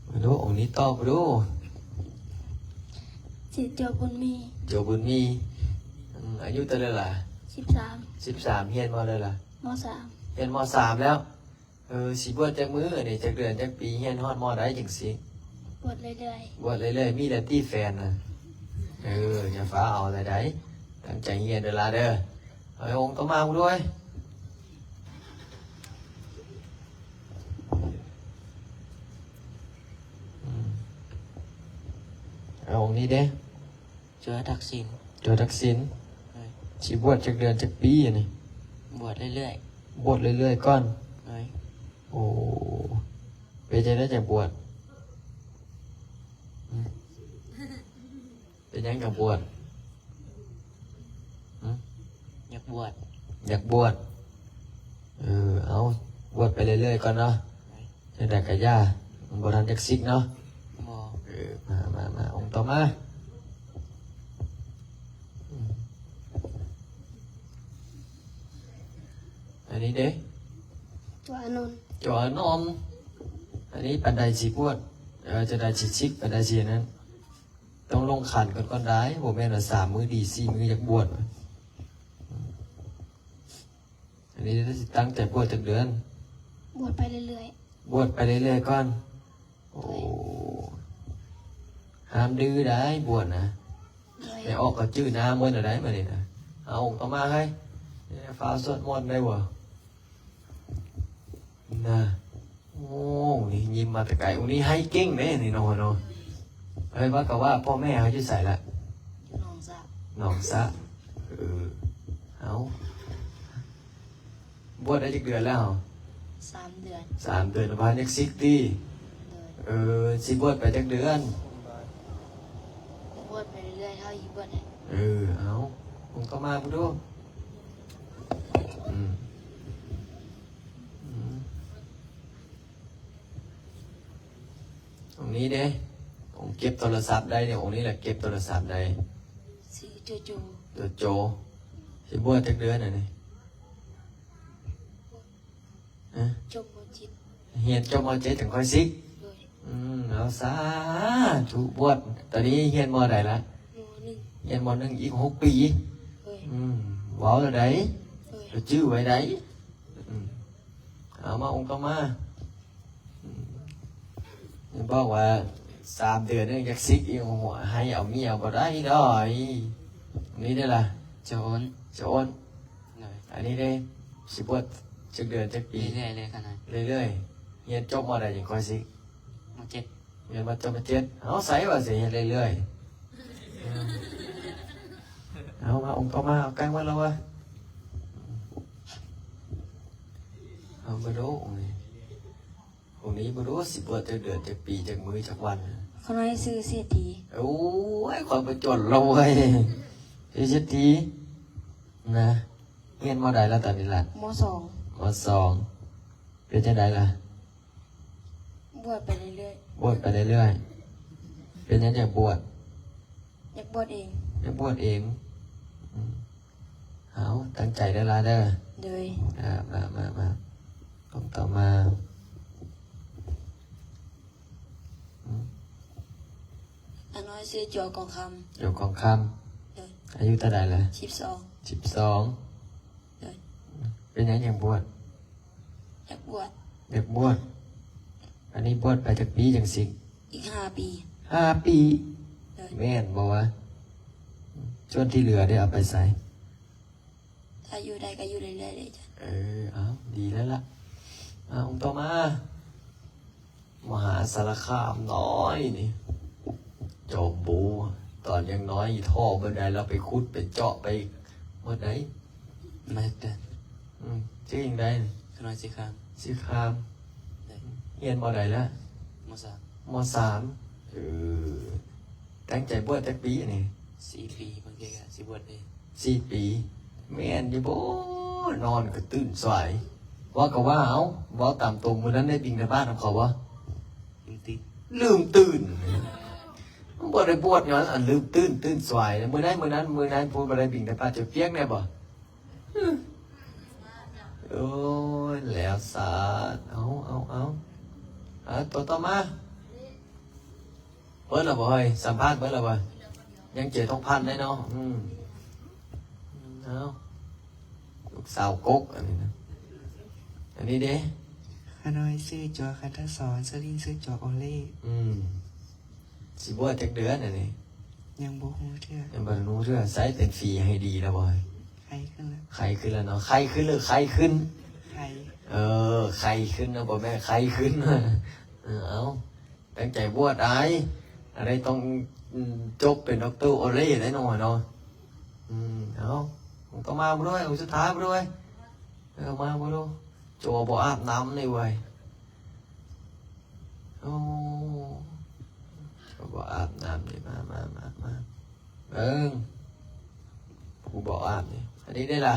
ມາດູ ອົງນີ້ຕອບມາດູ ຊື່ໂຈບຸນມີ ໂຈບຸນມີ ອືມ ອາຍຸເທົ່າໃດລະ ສິບສາມ ສິບສາມ ຮຽນມໍໃດລະ ມໍສາມ ຮຽນມໍສາມແລ້ວ ເອີ ຊິບວດຈັກມື້ນີ້ ຈັກເດືອນຈັກປີ ຮຽນຮອດມໍໃດຈັ່ງຊິ ບວດເລື້ອຍໆ ບວດເລື້ອຍໆ ມີແລ້ວຕິແຟນນະ ເອີ ຢ່າຟ້າວເອົາໃດ ຕັ້ງໃຈຮຽນເດີລະເດີ ເອົາອົງຕໍ່ມາເບິ່ງດ້ວຍ ອືມ ເອົາອົງນີ້ເດ້ ໂຈທັກສິນ ໂຈທັກສິນ ໂດຍ ຊິບວດຈັກເດືອນຈັກປີອັນນີ້ ບວດເລື້ອຍໆ ບວດເລື້ອຍໆກ່ອນ ໂດຍ ໂອ້ ເປັນຈັ່ງໃດຈັ່ງບວດ ອືມ ເປັນຫຍັງຈັ່ງບວດ ຫຶ ຢາກບວດ ຢາກບວດ ເອີ ເອົາ ບວດໄປເລື້ອຍໆກ່ອນເນາະ ໂດຍ ຈັ່ງໃດກະຢ່າ ມັນບໍ່ທັນຈັກສິກເນາະ ບໍ່ ເອີ ມາ ມາ ມາ ອົງຕໍ່ມາ ອືມ ອັນນີ້ເດ້ ໂຈອານົນ ໂຈອານົນ ອັນນີ້ປານໃດຊິບວດ ເອີ ຈັ່ງໃດຊິສິກ ປານໃດຊິອັນນັ້ນ ຕ້ອງລົງຂັນກ່ອນ ກ່ອນໄດ້ ບໍ່ແມ່ນວ່າສາມມື້ດີ ສີ່ມື້ຢາກບວດ ອັນນີ້ຊິຕັ້ງໃຈບວດຈັກເດືອນ ບວດໄປເລື້ອຍໆ ບວດໄປເລື້ອຍໆກ່ອນ ໂອ້ ໂດຍ ຫ້າມດື້ໄດ໋ ບວດນະ. ໂດຍ ແມ່ອອກກໍຈື່ນາໝົດແລ້ວໄດ໋ ບາດນີ້ນະ. ເອົາ ອອກມາເຮີ້ຍ ຟ້າວສວດມົນໄດ້ບໍ່? ນະ ໂອ້ ນີ້ຍິ້ມມາແຕ່ໄກ. ໂອ້ ນີ້ໄຫ້ເກັ່ງເດ້ນີ້ເນາະ ເນາະ. ເອີຍ ວ່າກໍວ່າ ພໍ່ແມ່ເຮົາຢູ່ໃສລະ? ໜອງສະ ໜອງສະ. ເອີ ເອົາ ບວດໄດ້ຈັກເດືອນແລ້ວ? ສາມເດືອນ ສາມເດືອນ. ບໍ່ທັນຢາກສິກຕິ? ໂດຍ ເອີ ຊິບວດໄປຈັກເດືອນ? ບວດໄປເລື້ອຍໆ ເທົ່າທີ່ບວດໄດ້. ເອີ ເອົາ ອອກມາເບິ່ງດູ. ອືມ ອືມ ອົງນີ້ເດ້ ອົງເກັບໂທລະສັບໄດ້ເດ້. ອົງນີ້ແຫຼະເກັບໂທລະສັບໄດ້. ຊື່ໂຈໂຈ ໂຈໂຈ. ຊິບວດຈັກເດືອນອັນນີ້? ຮະ? ຈົບ ມ.ເຈັດ ຮຽນຈົບ ມ.ເຈັດ ຈັ່ງຄ່ອຍສິກ. ໂດຍ ອືມ ເອົາ ສາທຸ ບວດ. ຕອນນີ້ຮຽນ ມ.ໃດລະ? ມ.ໜຶ່ງ ຮຽນ ມ.ໜຶ່ງ ອີກຫົກປີ. ໂດຍ ອືມ ເວົ້າແລ້ວໄດ໋. ໂດຍ ຈື່ໄວ້ໄດ໋. ອືມ ເອົາມາ ອອກມາ. ອືມ ບອກວ່າສາມເດືອນຍັງຢາກສິກອີກ. ໂອ້ ໃຫ້ເອົາເມຍບໍ່ໄດ້ດອກ. ນີ້ເດ້ລະ ຈະໂອນ ຈະໂອນ. ໂດຍ ອັນນີ້ເດ້ ຊິບວດຈັກເດືອນຈັກປີ? ເລື້ອຍໆ ເລີຍຂະນ້ອຍ ເລື້ອຍໆ. ຮຽນຈົບ ມ.ໃດ ຈັ່ງຄ່ອຍສິກ? ມ.ເຈັດ ຮຽນມາຈົບ ມ.ເຈັດ. ເອົາ ໃສວ່າຊິເຮັດເລື້ອຍໆ. ເອົາມາ ອົງຕໍ່ມາ. ເອົາ ໃກ້ໝົດແລ້ວວະ. ເອົາ ບໍ່ໂດ ອົງນີ້ ອົງນີ້ບໍ່ໂດ ຊິບວດຈັກເດືອນ ຈັກປີ ຈັກມື້ ຈັກວັນ? ຂ້ານ້ອຍຊື່ເສດຖີ. ໂອ້ຍ ຂ້ອຍບໍ່ຈົນແລ້ວເວີຍ ຊື່ເສດຖີນະ. ຮຽນ ມ.ໃດລະຕອນນີ້ລະ? ມ.ສອງ ມ.ສອງ. ເປັນຈັ່ງໃດລະ? ບວດໄປເລື້ອຍໆ ບວດໄປເລື້ອຍໆ. ເປັນຫຍັງຢາກບວດ? ຢາກບວດເອງ ຢາກບວດເອງ. ອືມ ເອົາ ຕັ້ງໃຈເດີຫຼານເດີ. ໂດຍ ອ່າ ມາ ມາ ມາ ຄຳຕໍ່ມາ. ອືມ ຂ້ານ້ອຍຊື່ ຈົວກອງຄຳ. ຈົວກອງຄຳ. ໂດຍ ອາຍຸເທົ່າໃດລະ? ສິບສອງ ສິບສອງ. ໂດຍ ເປັນຫຍັງ ຫຍັງບວດ? ຢາກບວດ ຢາກບວດ. ອັນນີ້ບວດໄປຈັກປີຈັ່ງສິກ? ອີກຫ້າປີ ຫ້າປີ. ໂດຍ ແມ່ນບໍ່ວະ? ສ່ວນທີ່ເຫຼືອໄດ້ເອົາໄປໃສ? ຖ້າຢູ່ໄດ້ກໍຢູ່ເລື້ອຍໆເດ້. ເອີ ເອົາ ດີແລ້ວລະ. ເອົາ ຕໍ່ມາ ມະຫາສາລະຄາມນ້ອຍນີ້ ຈອມບູ ຕອນຍັງນ້ອຍ ທໍ່ບໍ່ໄດ້ ລາວໄປຂຸດໄປເຈາະໄປໝົດໃດ໋. ມາແຕ່ ອືມ ຊື່ຫຍັງໃດ໋? ຂ້ານ້ອຍຊື່ຄາມ ຊື່ຄາມ. ໂດຍ ຮຽນ ມ.ໃດລະ? ມ.ສາມ ມ.ສາມ. ເອີ ຕັ້ງໃຈບວດຈັກປີອັນນີ້? ສີ່ປີ. ບາງເທື່ອກໍຊິບວດເດ້ ສີ່ປີ. ແມ່ນຢູ່ບໍ່? ນອນກໍຕື່ນສວາຍ. ເວົ້າກໍວ່າ ເອົາ ເວົ້າຕາມຕົງ ມື້ນັ້ນໄດ້ບິນທະບາດນຳເຂົາບໍ່? ລືມຕື່ນ ລືມຕື່ນ. ມັນບໍ່ໄດ້ບວດຫຍັງ ອັນລືມຕື່ນ ຕື່ນສວາຍ. ມື້ໃດ ມື້ນັ້ນ ມື້ນັ້ນ ຜູ້ບໍ່ໄດ້ບິນທະບາດ ຈະປຽກແນ່ບໍ່? ໂອ້ຍ ແລ້ວຊາດ. ເອົາ ເອົາ ເອົາ ເອົາ ຕົວຕໍ່ມາ. ເບິດແລ້ວບໍ່ເຮີ້ຍ? ສຳພາດເບິດແລ້ວບໍ່? ຍັງເຈຕົກພັນໄດ້ເນາະ. ອືມ ເອົາ ລູກສາວກົກອັນນີ້ນະ. ອັນນີ້ເດ້? ຂ້ານ້ອຍຊື່ ຈົວ ຄັນທະສອນ, ຊື່ຫຼິ້ນຊື່ ຈົວ ໂອເລ. ອືມ ຊິບວດຈັກເດືອນອັນນີ້? ຍັງບໍ່ຮູ້ເທື່ອ ຍັງບໍ່ຮູ້ເທື່ອ. ໃຊ້ເປັນຝີໃຫ້ດີແລ້ວບໍ່? ໄຂ້ຂຶ້ນແລ້ວ ໄຂ້ຂຶ້ນແລ້ວເນາະ. ໄຂ້ຂຶ້ນ ຫຼື ໄຂ້ຂຶ້ນ? ໄຂ້ ເອີ ໄຂ້ຂຶ້ນເນາະ ບໍ່ແມ່ນໄຂ້ຂຶ້ນ. ເອີ ເອົາ ຕັ້ງໃຈບວດອ້າຍ ອັນໃດຕ້ອງ ອືມ ຈົບເປັນດັອກເຕີໂອເລໄດ້ນ້ອຍເນາະ. ອືມ ເອົາ ຕ້ອງມາບໍ່ດ້ວຍ ອົງສຸດທ້າຍບໍ່ດ້ວຍ. ເອີ ມາບໍ່ດູ. ໂຈບໍ່ອາບນ້ຳນີ້ເວີຍ. ໂອ້ ໂຈບໍ່ອາບນ້ຳນີ້. ມາ ມາ ມາ ມາ ເບິ່ງ ຜູ້ບໍ່ອາບນີ້. ອັນນີ້ໄດ້ລະ?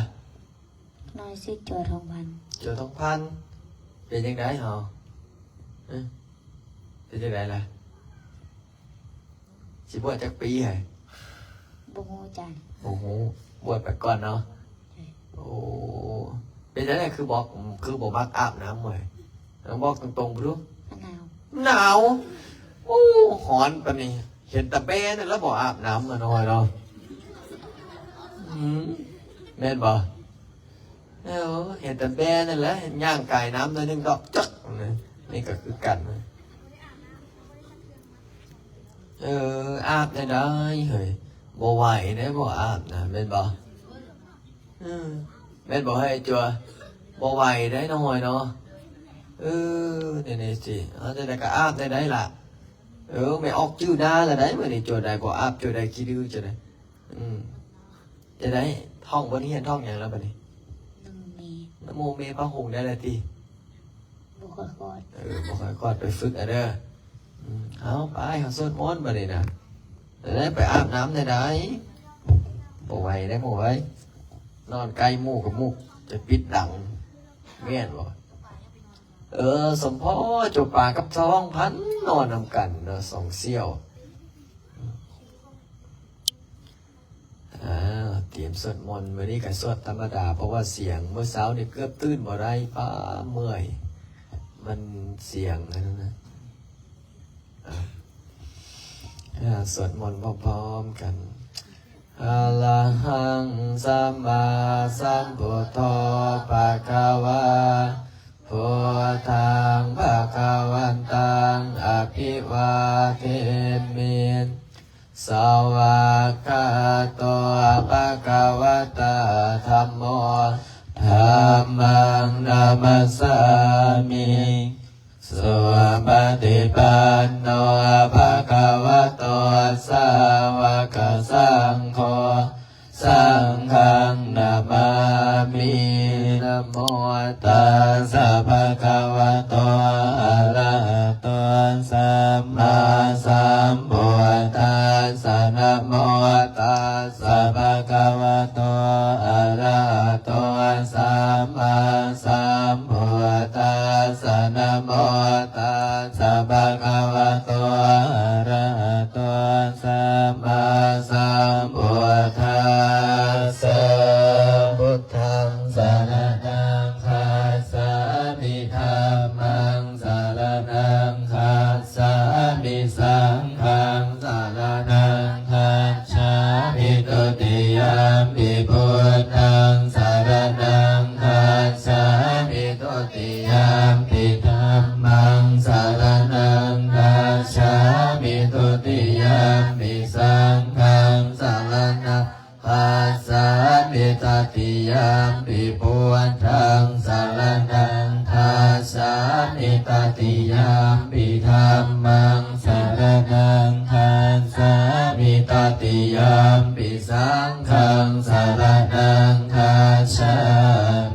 ນ້ອຍຊື່ ໂຈທອງພັນ. ໂຈທອງພັນ ເປັນຈັ່ງໃດເຮົາ? ເອີ ເປັນຈັ່ງໃດລະ? ຊິບວດຈັກປີໃຫ້? ບໍ່ຮູ້ຈັກ ບໍ່ຮູ້. ບວດໄປກ່ອນເນາະ. ໂອ້ ເປັນຈັ່ງໃດ ຄືບໍ່ ຄືບໍ່ມັກອາບນ້ຳເວີຍ? ລອງບອກຕົງໆ ເບິ່ງດູ. ໜາວ ໜາວ. ໂອ້ ຮ້ອນປານນີ້ ເຫັນແຕ່ແບ້ນັ້ນລະບໍ່ອາບນ້ຳ ມານ້ອຍເນາະ. ອືມ ແມ່ນບໍ່? ເອີ ເຫັນແຕ່ແບ້ນັ້ນແຫຼະ ຍ່າງກາຍນ້ຳໜ້ອຍໜຶ່ງດອກ ຈັກ. ນີ້ກໍຄືກັນ. ເອີ ອາບແນວໃດເຮີ້ຍ? ບໍ່ໄຫວເດ້ ບໍ່ອາບນະ ແມ່ນບໍ່? ເອີ ແມ່ນບໍ່ເຮີ້ຍ ຈົວ? ບໍ່ໄຫວເດ້ນ້ອງຮອຍເນາະ. ເອີ ແນວນີ້ຊິ ເອົາ ຈັ່ງໃດກໍອາບແນວໃດລະ. ເອີ ແມ່ອອກຈື່ໜ້າລະໄດ໋ມື້ນີ້ ຈົວໃດບໍ່ອາບ ຈົວໃດຂີ້ດື້ ຈົວໃດ. ອືມ ຈັ່ງໃດ ທ່ອງບົດຮຽນ ທ່ອງຫຍັງແລ້ວບັດນີ້? ນະໂມເມ ນະໂມເມພະຫຸງໄດ້ແລ້ວຕິ? ບໍ່ຄ່ອຍຄອດ ເອີ ບໍ່ຄ່ອຍຄອດ ໄປຝຶກເອົາເດີ. ອືມ ເອົາ ໄປ ເຮົາສວດມົນບັດນີ້ນະ. ແລ້ວໄປອາບນ້ຳແດ່ໃດ໋? ບໍ່ໄຫວໄດ໋ໝູ່ເອີຍ ນອນໃກ້ໝູ່ກໍມຸກ ຈະປິດດັງ ແມ່ນບໍ່? ເອີ ສົມພໍ້ ຈົວປາກັບທ້ອງພັນ ນອນນຳກັນເນາະ ສອງສ່ຽວ. ອາ ຕຽມສວດມົນ ມື້ນີ້ກໍສວດທຳມະດາ ເພາະວ່າສຽງ ມື້ເຊົ້ານີ້ເກືອບຕື່ນບໍ່ໄດ້ ປ້າ ເມື່ອຍ ມັນສຽງອັນນັ້ນນະ. ອາ ອາ ສວດມົນພ້ອມໆກັນ. ອະລະຫັງ ສຳມາສຳພຸດໂທ ພະຄະວາ ພຸດທັງ ພະຄະວັນຕັງ ອະພິວາເທມິ ສະວາກຂາໂຕ ພະຄະວະຕາ ທຳໂມ ທຳມັງ ນະມັດສາມິ ສຸປະຕິປັນໂນ ພະຄະວະໂຕ ສາວະກະສັງໂຄ ສັງຄັງ ນະມາມິ ນະໂມ ຕັດສະ ພະຄະວະໂຕ ອະລະຫະໂຕ ສຳມາສຳພຸດທັດສະ ນະໂມ ຕັດສະ ພະຄະວະໂຕ ອະລະຫະໂຕ ສຳມາສຳພຸດທັດສະ ນະໂມ ຕັດສະ ພະຄະວະໂຕ ອະລະຫະໂຕ ສຳມາສຳພຸດທັດສະ ພຸດທັງສະລະນັງຄັດສາມິ ທຳມັງສະລະນັງຄັດສາມິ ສັງຄັງສະລະນັງຄັດສາມິ ទុຕິຍຳປິ ພຸດທັງສະລະນັງຄັດສາມິ ທຸຕິຍຳປິ ທຳມັງສະລະນັງຄັດສາມິ ທຸຕິຍຳປິ ສັງຄັງສະລະນັງຄັດສາມິ ຕະຕິຍຳປິ ພຸດທັງສະລະນັງຄັດສາມິ ຕະຕິຍຳປິ ທຳມັງສະລະນັງຄັດສາມິ ຕະຕິຍຳປິ ສັງຄັງສະລະນັງຄັດສາ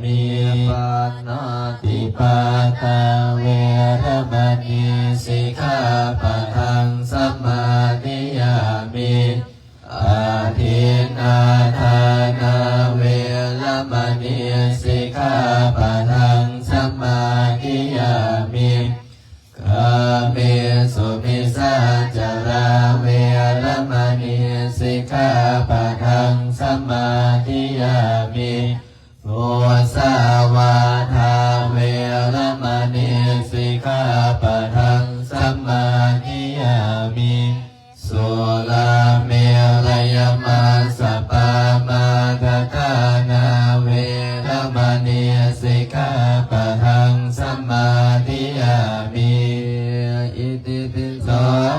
ມິ ປານາຕິປາຕາ ເວລະມະນີ ສິກຂາປະທັງ ສະມາທິຍາມິ ອະທິນນາທານາ ເວລະມະນີ ສິກຂາປະທັງ ສະມາທິຍາມິ ກາເມສຸມິດສາຈາລາ ເວລະມະນີ ສິກຂາປະທັງ ສະມາທິຍາມິ ມຸສາວາທາ ເວລະມະນີ ສິກຂາປະທັງ ສະມາທິຍາມິ ສຸລາເມລະຍະມັດສະປາມາທະຖານາ ເວລະມະນີ ສິກຂາປະທັງ ສະມາທິຍາມິ ອິຕິປິໂສ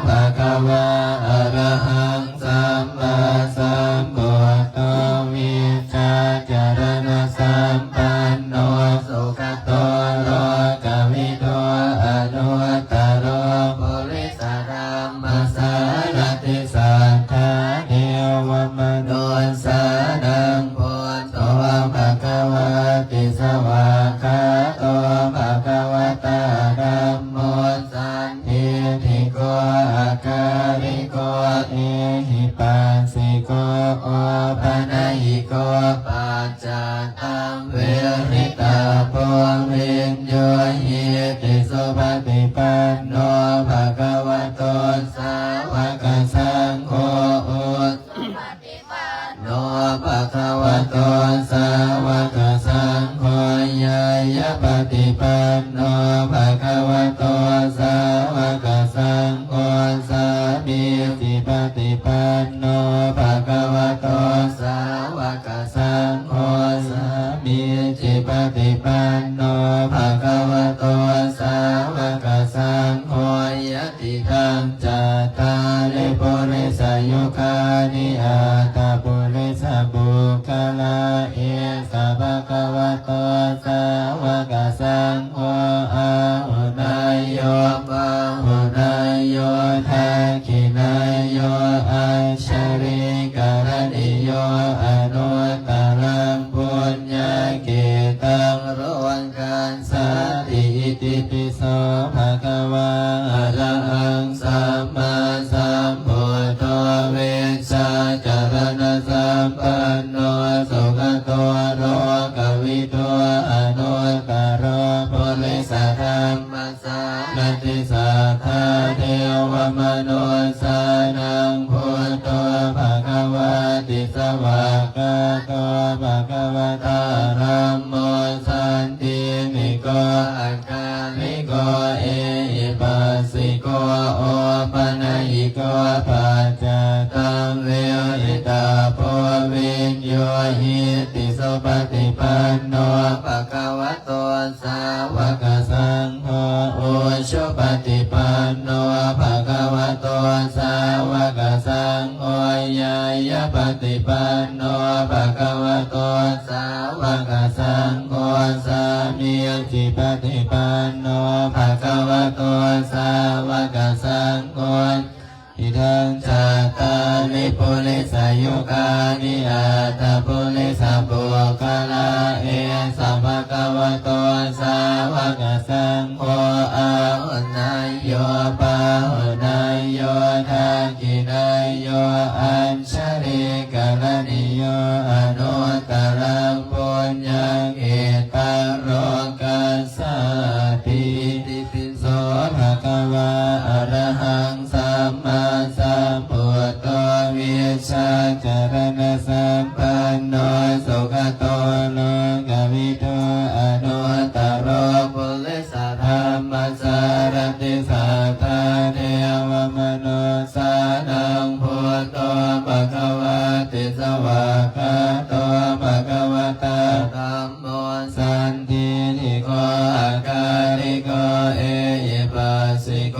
ພະຄະວາ ອະລະຫັງ ສຳມາສຳພຸດໂທ ວິຊາຈາລະນະສຳປັນໂນ ສຸກະໂຕ ໂລກະວິທູ ອະນຸດຕະໂລ ປຸລິສະທຳມະສາລະທິ ສັດຖາເທວະມະນຸດສານັງ ພຸດໂທ ພະຄະວາຕິ ສະວາກຂາໂຕ ພະຄະວະຕາ ທຳໂມ ສັນທິຕິໂກ ອາກາລິໂກ ເອຫິປັດສິໂກ ໂອປະນະຍິໂກ ປັດຈະຕັງ ເວລິຕະໂພ ວິນຍູຫິຕິ ສຸປະຕິປັນໂນ ພະຄະວະໂຕ ສາວະກະສັງໂຄ ໂອ ໂນ ພະຄະວະໂຕ ສາວະກະສັງໂຄ ຍາຍະປະຕິປັນໂນ ພະຄະວະໂຕ ສາວະກະສັງໂຄ ສາມີຈິປະຕິປັນໂນ ພະຄະວະໂຕ ສາວະກະສັງໂຄ ສາມີຈິປະຕິປັນໂນ ພະຄະວະໂຕ ສາວະກະສັງໂຄ ຍະ ຕິທັງ ຈັດຕາລິ ປຸ โส ภะคะวา อะระหัง สัมมาสัมพุทโธ วิชชาจารณสัมปันโน สุขโต โลกวิทู อนุตตโร ปุริสธัมมสารถิ สัทธา เทวมนุสสานัง พุทโธ ภะคะวาติ สวากขาโต ภะคะวะตา ธัมโม สันทิฏฐิโก อาคาลิโก เอหิปัสสิโก โอปะนะยิโก ปัจจตัง เวริตาโพ วิญญูหิติ สุปะติปันโน ภะคะวะโต สาวกสังโฆ อุชุปะติปันโน ภะคะวะโต สาวกสังโฆ ญาณปะติปันโน ภะคะวะโต สาวกสังโฆ สามีจิปะติปันโน ภะคะวะโต สาวกสังโฆ อิทัง จัตตาริ ปุริสยุคานิ อัตถะ ปุริสะ ปุคคละ เอสะ ภะคะวะโต สาวกสังโฆ อาหุเนยโย ปาหุเนยโย ทักขิเนยโย อัญชลีกะรณีโย อนุตตะรัง ปุญญัง เขตะโร กัสสะติ โส ภะคะวา อะระหัง สัมมาสัมพุทโธ วิชชาจารณสัมปันโน สุขโต โลกวิทู อนุตตโร ปุริสธัมมสารถิ สัทธา เทวมนุสสานัง พุทโธ ภะคะวาติ สวากขาโต ภะคะวะตา ธัมโม สันทิฏฐิโก อาคาลิโก เอหิปัสสิโก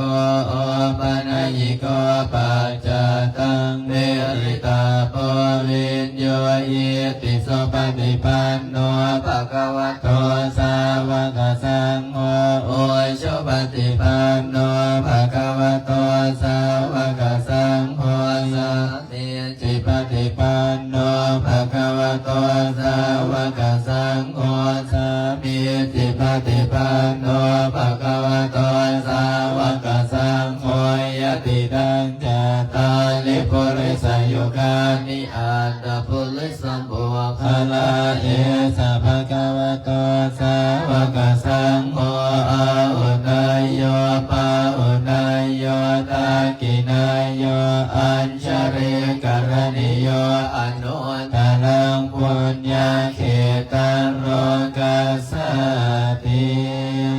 โอปะนะยิโก ปัจจตัง เวริตาโพ วิญญูหิติ สุปะติปันโน ภะคะวะโต สาวกสังโฆ อุชุปะติปันโน ภะคะวะโต สาวกสังโฆ สา มีจิปะติปันโน ภะคะวะโต สาวกสังโฆ สามีจิปะติปันโน ภะคะวะโต สาวกสังโฆ ยะติตัง จัตตาริ ปุริสยุคานิ อัตถะ ปุริสะ ปุคคละ เอสะ ภะคะวะโต สาวกสังโฆ อาหุเนยโย ปาหุเนยโย ทักขิเนยโย อัญชลีกะรณีโย อนุตตะรัง ปุญญะเขตะโร กัสสะติ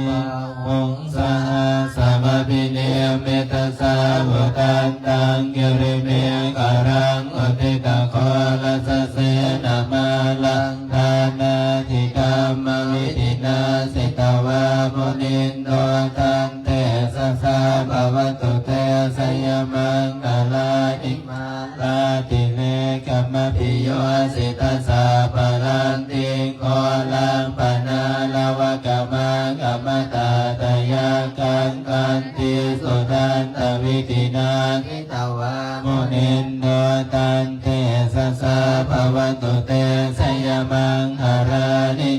บาหุง สหัสสะมะภินิมมิตะสาวุธันตัง กิริเมขะลัง อุทธิตะโขละสะเสนะมะลัง ฐานาธิกัมมะวิธินา สิตะวา มุนินโด ตันเตสะสะ ภะวะตุ เต ชะยะมังคะลานิ มາ ลาติเรกะมະภิโย สิตะสะ พะลันติง ໂຄ ลัง ປະນາ ລະວະກະມາ ກະມະຕາຕະຍາກັງ ຂັນຕິ ສຸທັນຕະວິທິນາ ຊິຕະວາ ມຸນິນໂດ ຕັນເຕຊະສາ ພະວະຕຸ ເຕຊະຍະມັງຄະລານິ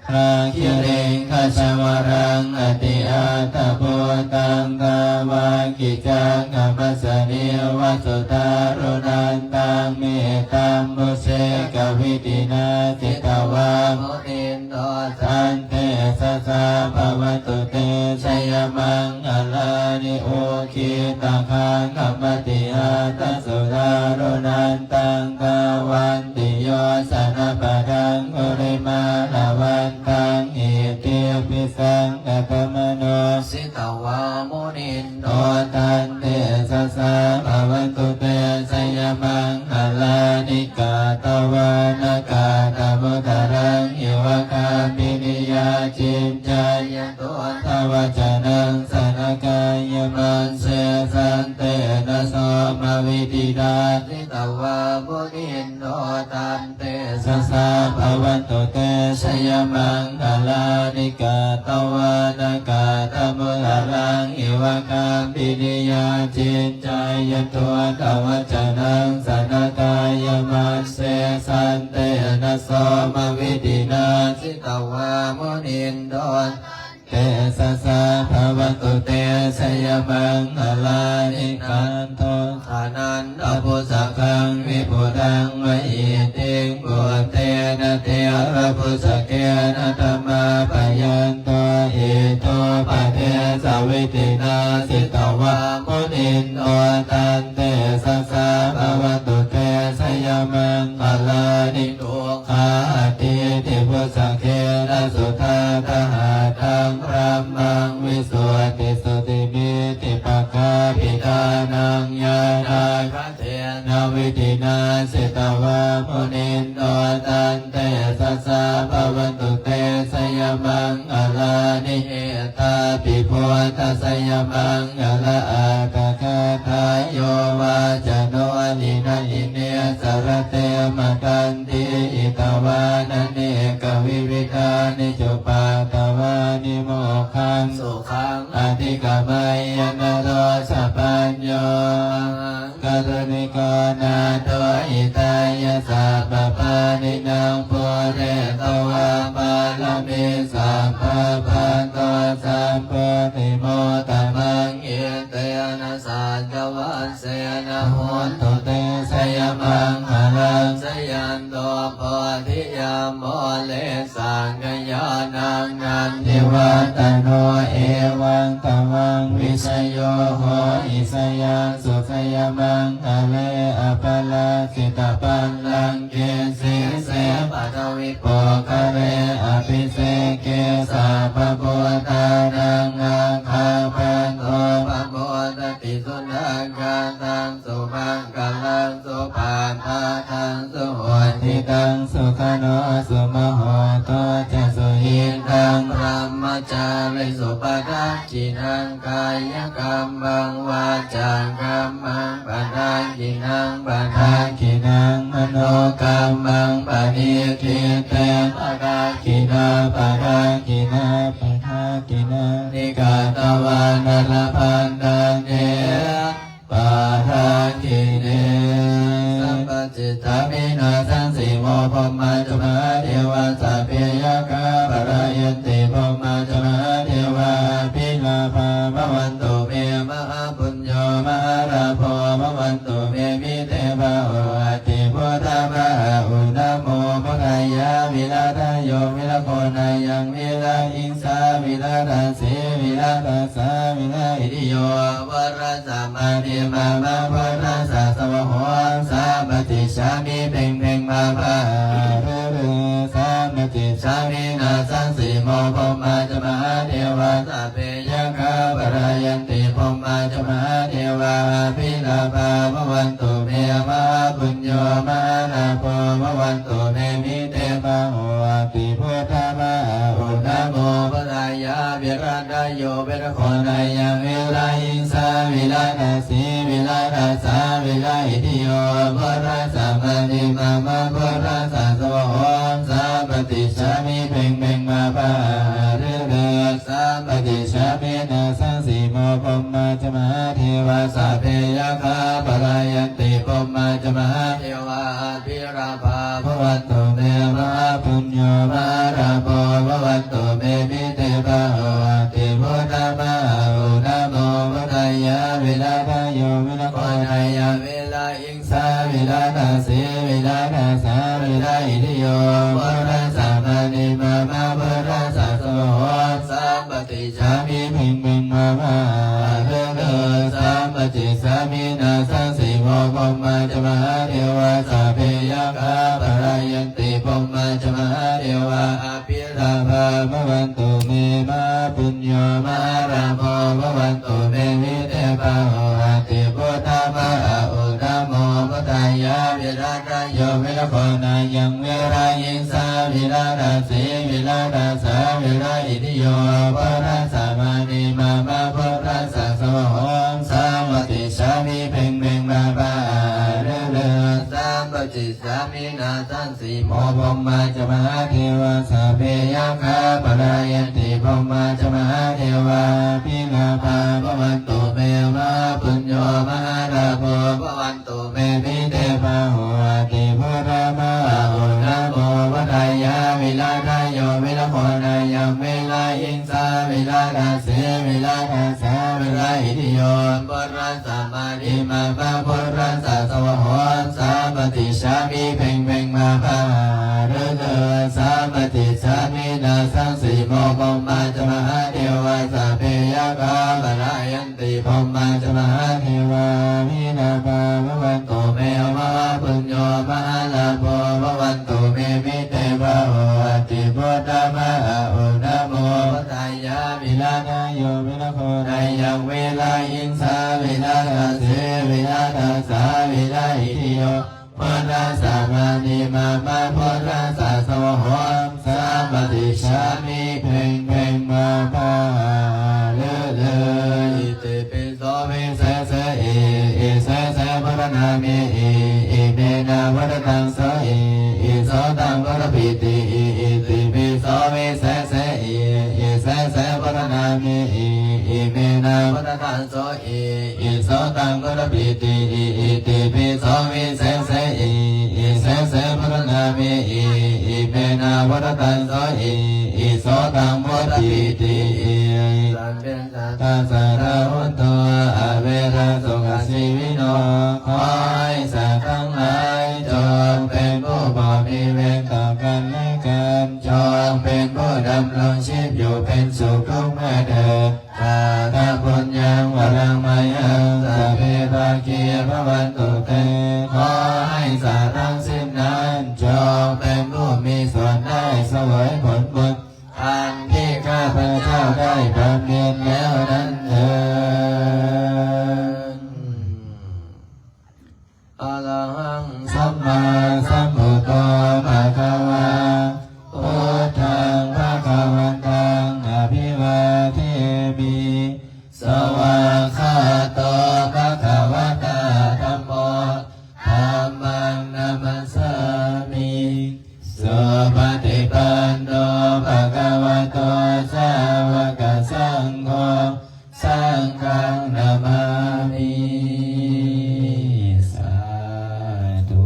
ທາກິລິງຄະຊະວະລັງ ອະຕິອັດຖະພູຕັງ ທາວັງກິຈັງຄະມັດສະນີວະ ສຸທາລຸນັນຕັງ ເມຕຳບຸເສກະວິທິນາ ຈິດຕະວາ ມຸນິນໂດ ຕັນເຕຊະສາ ພະວະຕຸ ເຕຊະຍະມັງຄະລານິ ອຸກິດຕະຄັງຄະມັດຕິອັດຖະ ສຸທາລຸນັນຕັງ ທາວັນຕິໂຍຊະນະປະດັງ ກຸລິມາລະວັນຕັງ ອິດທິພິສັງຄະຕະມະໂນ ຊິຕະວາ ມຸນິນໂດ ຕັນເຕຊະສາ ພະວະຕຸ ເຕຊະຍະມັງຄະລານິ ກາຕະວານະກາຕະມຸດຕະລັງ ອິວະຄາພິນິຍາ ຈິນຈາຍະ ໂຕທະວະຈະນັງ ສະນະກາຍະມັດເສ ສັນເຕນະໂສມະວິທິນາ ຊິຕະວາ ມຸນິນໂດ ຕັນເຕຊະສາ ພະວະຕຸ ເຕຊະຍະມັງຄະລານິ ກາຕະວານະກາຕະມຸດຕະລັງ ອິວະຄາພິນິຍາ ຈິນຈາຍະ ໂຕທະວະຈະນັງ ສະນະກາຍະມັດເສ ສັນເຕນະໂສມະວິທິນາ ຊິຕະວາ ມຸນິນໂດ ເຕ สสะ ภะวันตุ เต ชะยะมังคะลานิ ขันโท อานันทะภุสสะกัง วิภุลัง มะหิติง ปุตเตนะ เถระภุสสะเกนะ ทะมาปะยันโต อิทธุปะเดสะวิธินา สิตะวา มุนินโด ตันเตสะสะ ภะวันตุ เต ชะยะมังคะลานิ ทุกขาทิฏฐิภุสสะเกนะ สุทัฏฐะหัตถัง พรัมมัง วิสุทธิสุทธิมิตติปะกาปิตานัง ญาณาคเทนะ วิธินา สิตะวา มุนินโด ตันเตสะสะ ภะวันตุ เต ชะยะมังคะลานิ เอตาปิ พุทธัสสะ ชะยะมังคะลาอัตถกาถา โยวาจาโน ดินะ หิเนสะระเต มะทันติ หิตวานะเนกะวิวิธานิ จุปปาทวานิ โมกขัง สุขัง อะธิกะมะยะ นะโรสะปัญโญ มะหัง กะรุณิโก นาโถ หิตายะ สัพพะปาณินัง ปูเรตวา ปารมี สัพพะ ปัตโต สัมปาติ โมทะมัง เอเตนะ สัจจะวัสเสนะ โหนตุ เต ชะยะมังคะลัง ชะยันโต โพธิยา มูเล สักกะยานัง นันทิวัตตะโน เอวังตะวัง วิชะโย โหหิ ชะยัสสุ ชะยะมังคะเล อะปะรາ จิตะปัลลังเก สีเส ปัทวิ ปุคคะเล อะภิเสเก สัพพะพุทธานัง อาคาปัตโต ปะโมดติ สุนักขะตัง สุมังคะลัง สุปะภาคัง สุหุตติตัง สุขะโน สุมะโหโต จะ สุยิตตัง บรมะจาริสุ ปะทักขิณัง กາຍະກັມມັງ ວາຈາກັມມັງ ປະທັກຂິນັງ ປະທັກຂິນັງ ມະໂນກັມມັງ ປະນິກຂິເຕ ປະທັກຂິນາ ປະທັກຂິນາ ປະທັກຂິນາ ນິກາຕະວານະ ລະພັນທັນເຕ ປະທັກຂິເນ ສະປະຈິດສາມິນາສັງ ສີໂມ ພົມມາຈະ ມະຫາເທວາ ສັບເພ ຍັກຂາ ປະລາຍັນຕິ ພົມມາຈະ ມະຫາເທວາ ອະພິລາພາ ພະວັນຕຸ ເມ ມະຫາ ໂຍ ມະຫາລາໂພ ພະວັນຕຸ ເມ ມິເຕ ພາໂຫ ອັດຖິ ພຸດທະ ພາຫະ ໂອ ນະໂມ ພຸດທາຍາ ວິລະທະໂຍ ວິລະໂຄນາຍັງ ວິລະຫິງສາ ວິລະຕາສີ ວິລະຕາສາ ວິລະຫິທິໂຍ ພຸດທະສະ ມະະນິ ມະມະ ພຸດທະສະ ສະວະໂຫ ສາມະຕິສາມິ ເພັງເພັງ ມະພະ ອາ ເຣ ເຣ ສາມະຕິສາມິນາສັງ ສີໂມ ພົມມາຈະ ມະຫາເທວາ ສັບເພ ຍັກຂາ ປະລາຍັນຕິ ພົມມາຈະ ມະຫາເທວາ ອະພິລາພາ ພະວັນຕຸ ເມ ມະຫາປຸນໂຍ ມະຫາລາໂພ ພະວັນຕຸ ເມ ມິເຕ ພາໂຫ ອັດຖິ ພຸດທະ ພາຫະ ໂອ ນະໂມ ພຸດທາຍາ ວິລະທະໂຍ ວິລະໂຄນາຍັງ ວິລະຫິງສາ ວິລະຕາສີ ວິລະຕາສາ ວິລະຫິທິໂຍ ພຸດທະສະ ມະະນິ ມະມະ ພຸດທະສະ ສະວະໂຫ ສາມະຕິສາມິ ເພັງເພັງ ມະພະ ອາ ເຣ ເຣ ສາມະຕິສາມິນາສັງ ສີໂມ ພົມມາຈະ ມະຫາເທວາ ສັບເພ ຍັກຂາ ປະລາຍັນຕິ ພົມມາຈະ ມະຫາເທວາ ອະພິລາພາ ພະວັນຕຸເມ ມະຫາປຸນໂຍ ມະຫາລາໂພ ພະວັນຕຸເມ ມິເຕ ພາໂຫ ອັດຖິ ພຸດທະ ພາຫະ ໂອ ນະໂມ ພຸດທາຍາ ວິລະທະໂຍ ວິລະໂຄນາຍັງ ວິລະຫິງສາ ວິລະຕາສີ ວິລະຕາສາ ວິລະຫິທິໂຍ ພຸດທະສະ ມະະນິ ມະມະ ພຸດທະສະ ສະວະໂຫ ສາມະ ຕິສາມິ ເພັງເພັງ ມະພະ ອາ ເຣ ເຣ ສາມະຕິສາມິນາສັງ ສີໂມ ພົມມາຈະ ມະຫາເທວາ ສັບເພ ຍັກຂາ ປະລາຍັນຕິ ພົມມາຈະ ມະຫາເທວາ ອະພິລາພາ ພະວັນຕຸເມ ມະຫາປຸນໂຍ ມະຫາລາໂພ ພະວັນຕຸເມ ມິເຕ ພາໂຫ ອັດຖິ ພຸດທະ ພາຫະ ໂອ ນະໂມ ພຸດທາຍາ ວິລະ ໂຍ ວິລະໂຄນາຍັງ ວິລະຫິງສາ ວິລະຕາສີ ວິລະຕາສາ ວິລະຫິທິໂຍ ພຸດທະສະ ມະະນິ ມະມະ ພຸດທະສະ ສະວະໂຫ ສາມະຕິສາມິ ເພັງເພັງ ມະພະ ອາ ເຣ ເຣ ສາມະຕິສາມິນາສັງ ສີໂມ ພົມມາຈະ ມະຫາເທວາ ສັບເພ ຍັກຂາ ປະລາຍັນຕິ ພົມມາຈະ ມະຫາເທວາ ອະພິລາພາ ພະວັນຕຸເມ ມະຫາປຸນໂຍ ມະຫາລາໂພ ພະວັນ ຕຸເມ ມິເຕ ພາໂຫ ອັດຖິ ພຸດທະ ພາຫະ ໂອ ນະໂມ ພຸດທາຍາ ວິລະທະໂຍ ວິລະໂຄນາຍັງ ວິລະຫິງສາ ວິລະຕາ ສາວິລາອິທິໂຍ ພຸດທັສສະມາທິມາມະ ພຸດທັສສະສະວາໂຫ ສາປະຕິດສາມິ ເພັງເພັງມາພະຫາລືລື ສາປະຕິດສາມິ ນາສັງສີໂມ ພົມມາຈະມະຫາເທວາ ສັບເພຍັກຂາປະລາຍັນ ຕິ ພົມມາຈະມະຫາເທວາ ອາວິນາພາ ພະວັນຕຸ ເມ ອະມະຫາປຸນໂຍ ມະຫາລາໂພ ພະວັນຕຸ ເມ ມິເຕ ພະໂຫ ອະຕິ ພຸດທະພາ ອະໂອ ນະໂມ ທາຍາ ວິລາທາໂຍ ວິລາໂຄ ທາຍັງ ວິລາຫິງສາ ວິລາທະເສ ວິລາທັສສາ ວິລາອິທິໂຍ ພຸດທັສສະມາທິມາມະ ພຸດທັສສະສະວາໂຫ ສາປະຕິດສາມິ ເພັງເພັງມາພະຫາລືລື ອິຕິປິໂສ ວິເສເສ ອິ ອິເສເສ ພຸດທະນາມິ ອິ ອິເມນະ ພຸດທະທັງໂສ ອິ ອິໂສຕັງ ພຸດທະປີຕິ ອິ ອິຕິປິໂສ ວິເສເສ ອິ ອິເສເສ ພຸດທະນາມິ ອິ ອິເມນະ ພຸດທະທັງໂສ ອິ ອິໂສຕັງ ພຸດທະປີຕິ ອິ ອິຕິປິໂສ ວິເສເສ ອິ ອິເສເສ ພຸດທະນາມິ ອິ ອິເມນະ ພຸດທະທັງໂສ ອິ ອິໂສຕັງ ພຸດທະປີຕິ ອິ ສະເພ ສັດທາ ສາທາ ໂຫນຕຸ ອະເວຣາ ສຸຂະຊີວິໂນ ຂໍໃຫ້ສັດທັງຫຼາຍ ຈົ່ງເປັນຜູ້ບໍ່ມີເວນຕໍ່ກັນແລະກັນ, ຈົ່ງເປັນຜູ້ດຳລົງຊີບຢູ່ເປັນສຸກທຸກເມື່ອເທີນ. ສາທະປຸນຍັງ ວະລັງ ມະຍັງ ສະເພ ພາຄີ ພະວັນຕຸ ເຕ ຂໍໃຫ້ສັດທັງສິ້ນນັ້ນ ຈົ່ງເປັນຜູ້ມີສ່ວນໄດ້ສະເຫວີຍຜົນບຸນ ອັນທີ່ຂ້າພະເຈົ້າໄດ້ບຳເພັນແລ້ວນັ້ນເທີນ. ອະລະຫັງ ສຳມາສຳພຸດໂທ ພະຄະວາ ພຸດທັງ ພະຄະວັນຕັງ ອະພິວາເທມິ ສະວາຄາໂຕ ພະຄະວະຕາ ທຳໂມ ທຳມັງ ນະມັດສາມິ ສຸປະຕິປັນໂນ ພະຄະວະໂຕ ສາວະກະສັງໂຄ ສັງຄັງ ນະມາມິ ສາທຸ.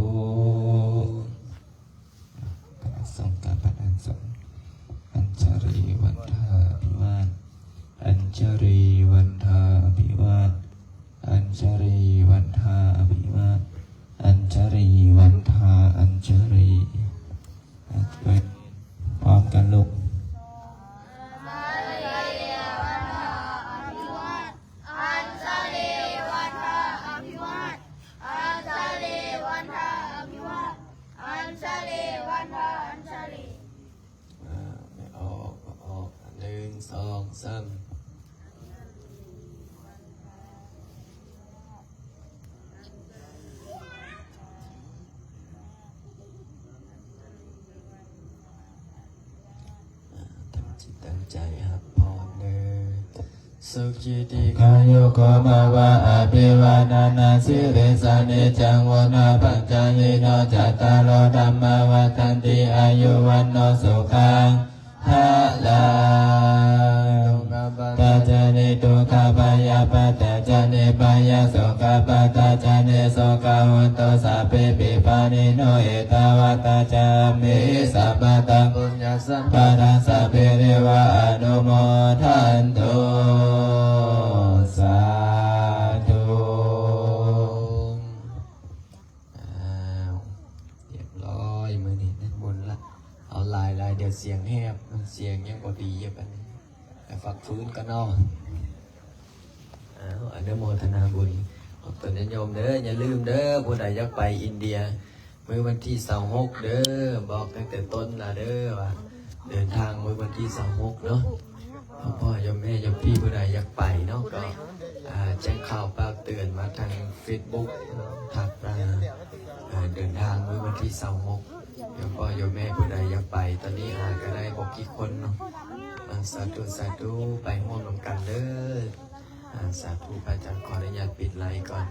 ກາບສົງກາບພະອາຈານ ອັນຈະລີວັນທາພິວາດ ອັນຈະລີວັນທາພິວາດ ອັນຈະລີວັນທາພິວາດ ອັນຈະລີວັນທາ ອັນຈະລີ ພ້ອມກັນລູກ. ອ່າ ແມ່ອອກ ອອກ ໜຶ່ງ ສອງ ສາມ. ຕັ້ງຈິດຕັ້ງໃຈຮັບພອນເດີ. ສຸຂີ ດີຄາຍຸໂກ ພະວະ ອະພິວາທະນະສີລິສະ ນິຈຈັງ ວຸດທາ ປັດຈາຍິໂນ ຈັດຕາໂລ ທຳມາ ວັດທັນຕິ ອາຍຸ ວັນໂນ ສຸຂັງ ພະລັງ. ໂລກາພະຕາຈະ ນິທຸກຂະພະຍາພະຕາຈະ ນິພະຍາໂສກາພະຕາຈະ ນິໂສກາ ໂຫນຕຸ ສັບເພ ປິພານິໂນ ເອຕາວັດຕາຈະ ທຳເມ ສັບພະຕັງ ສະພະທັງ ສັບເພ ເທວາ ອະນຸໂມທັນຕຸ ສາທຸ. ອ້າວ ຮຽບຮ້ອຍ ມື້ນີ້ໄດ້ບຸນລະ. ເອົາຫຼາຍໆ ດຽວສຽງແຫບ ສຽງຍັງບໍ່ດີຢູ່ປານໃດ. ໄປພັກຟື້ນກ່ອນເນາະ. ອ້າວ ອະນຸໂມທະນາບຸນ ຂອບຄຸນຍາດໂຍມເດີ. ຢ່າລືມເດີ ຜູ້ໃດຢາກໄປອິນເດຍ ມື້ວັນທີຊາວຫົກເດີ ບອກຕັ້ງແຕ່ຕົ້ນລະເດີວ່າ ເດີນທາງມື້ວັນທີຊາວຫົກເນາະ. ພໍ່ໆ ໂຍມແມ່ໂຍມພີ່ ຜູ້ໃດຢາກໄປເນາະ ກໍ ອ່າ ແຈ້ງຂ່າວຝາກເຕືອນມາທາງເຟສບຸກ ທັກມາ. ອ່າ ເດີນທາງມື້ວັນທີຊາວຫົກ ໂຍມພໍ່ໂຍມແມ່ຜູ້ໃດຢາກໄປ ຕອນນີ້ຫາກໍໄດ້ບໍ່ກີ່ຄົນເນາະ. ອ່າ ສາທຸ ສາທຸ ໄປຮ່ວມນຳກັນເດີ. ອ່າ ສາທຸ ພະອາຈານຂໍອະນຸຍາດປິດໄລຟ໌ກ່ອນ.